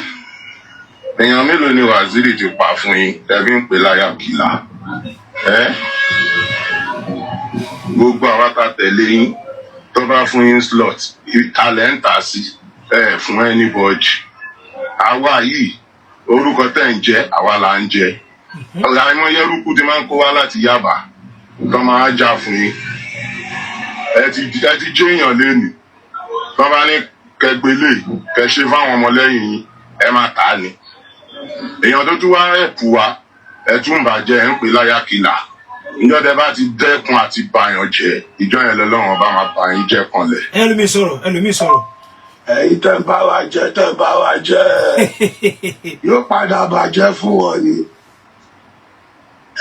Èèyàn mélòó ni Waziri ti pa fún yín tẹ́bí ń pè láyà kìlà ẹ́? Gbogbo àwa tá tẹ̀lé yín, tó bá fún yín slot, ìtàlẹ̀ ń tà sí ẹ fún anybody. Àwa yìí, orúkọ tẹ̀ ń jẹ́, àwa là ń jẹ́. Ọ̀gá àwọn yẹrùkú ti máa ń kó wá láti Yaba tó máa ń jà fún yín. Ẹ ti jẹ́ èèyàn lẹ́nu tó bá ní kẹgbẹ́lé kẹ ṣe fáwọn ọmọlẹ́yìn yín, ẹ máa tà á ni. Èèyàn tó tún wá ẹ̀pù wa, ẹ tún bàjẹ́, ẹ̀ ń pè láyà kìlà. Ìjọ tẹ bá ti dẹ́kun àti bàyàn jẹ́, ìjọ yẹn lọ́lọ́run ọba máa bà yín jẹ́ kanlẹ̀. Ẹlòmíì sọ̀rọ̀, ẹlòmíì sọ̀rọ̀. Ẹ̀yin tẹ́ ń bá wa jẹ́, tẹ́ ń bá wa jẹ́, yóò padà bàjẹ́ fún wọn ni.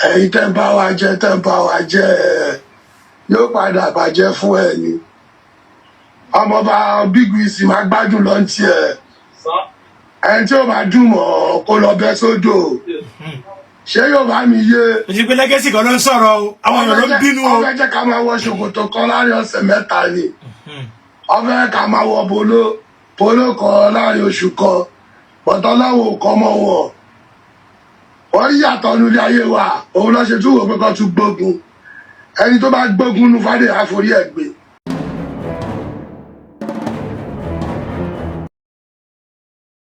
Ẹ̀yin tẹ́ ń bá wa jẹ́, tẹ́ ń bá wa jẹ́, yóò padà bàjẹ́ fún ẹ ni. Ọmọọba Big Wizzy máa gbádùn lọ ní tiẹ̀. Ẹni tí ó máa dùn mọ́, kó lọ bẹ́ sódò. Ṣé yóò bá mi yé? Òjì pé lẹ́gẹ́sì kan ló ń sọ̀rọ̀ o, àwọn èèyàn ló ń bínú o. Ọfẹ jẹ́ ká máa wọ ṣòkòtò kan láàrin ọ̀sẹ̀ 3 ni. Ọfẹ ká máa wọ polo polo kan láàrin oṣù kan. Bọ̀tọ̀ láwọn ò kọ́ mọ́ wọn, wọ́n yàtọ̀ nílé ayé wa. Òun lọ́ ṣe tún wò pé kó tún gbógun. Ẹni tó bá gbógun nu fàdé, àforí ẹ̀ gbé.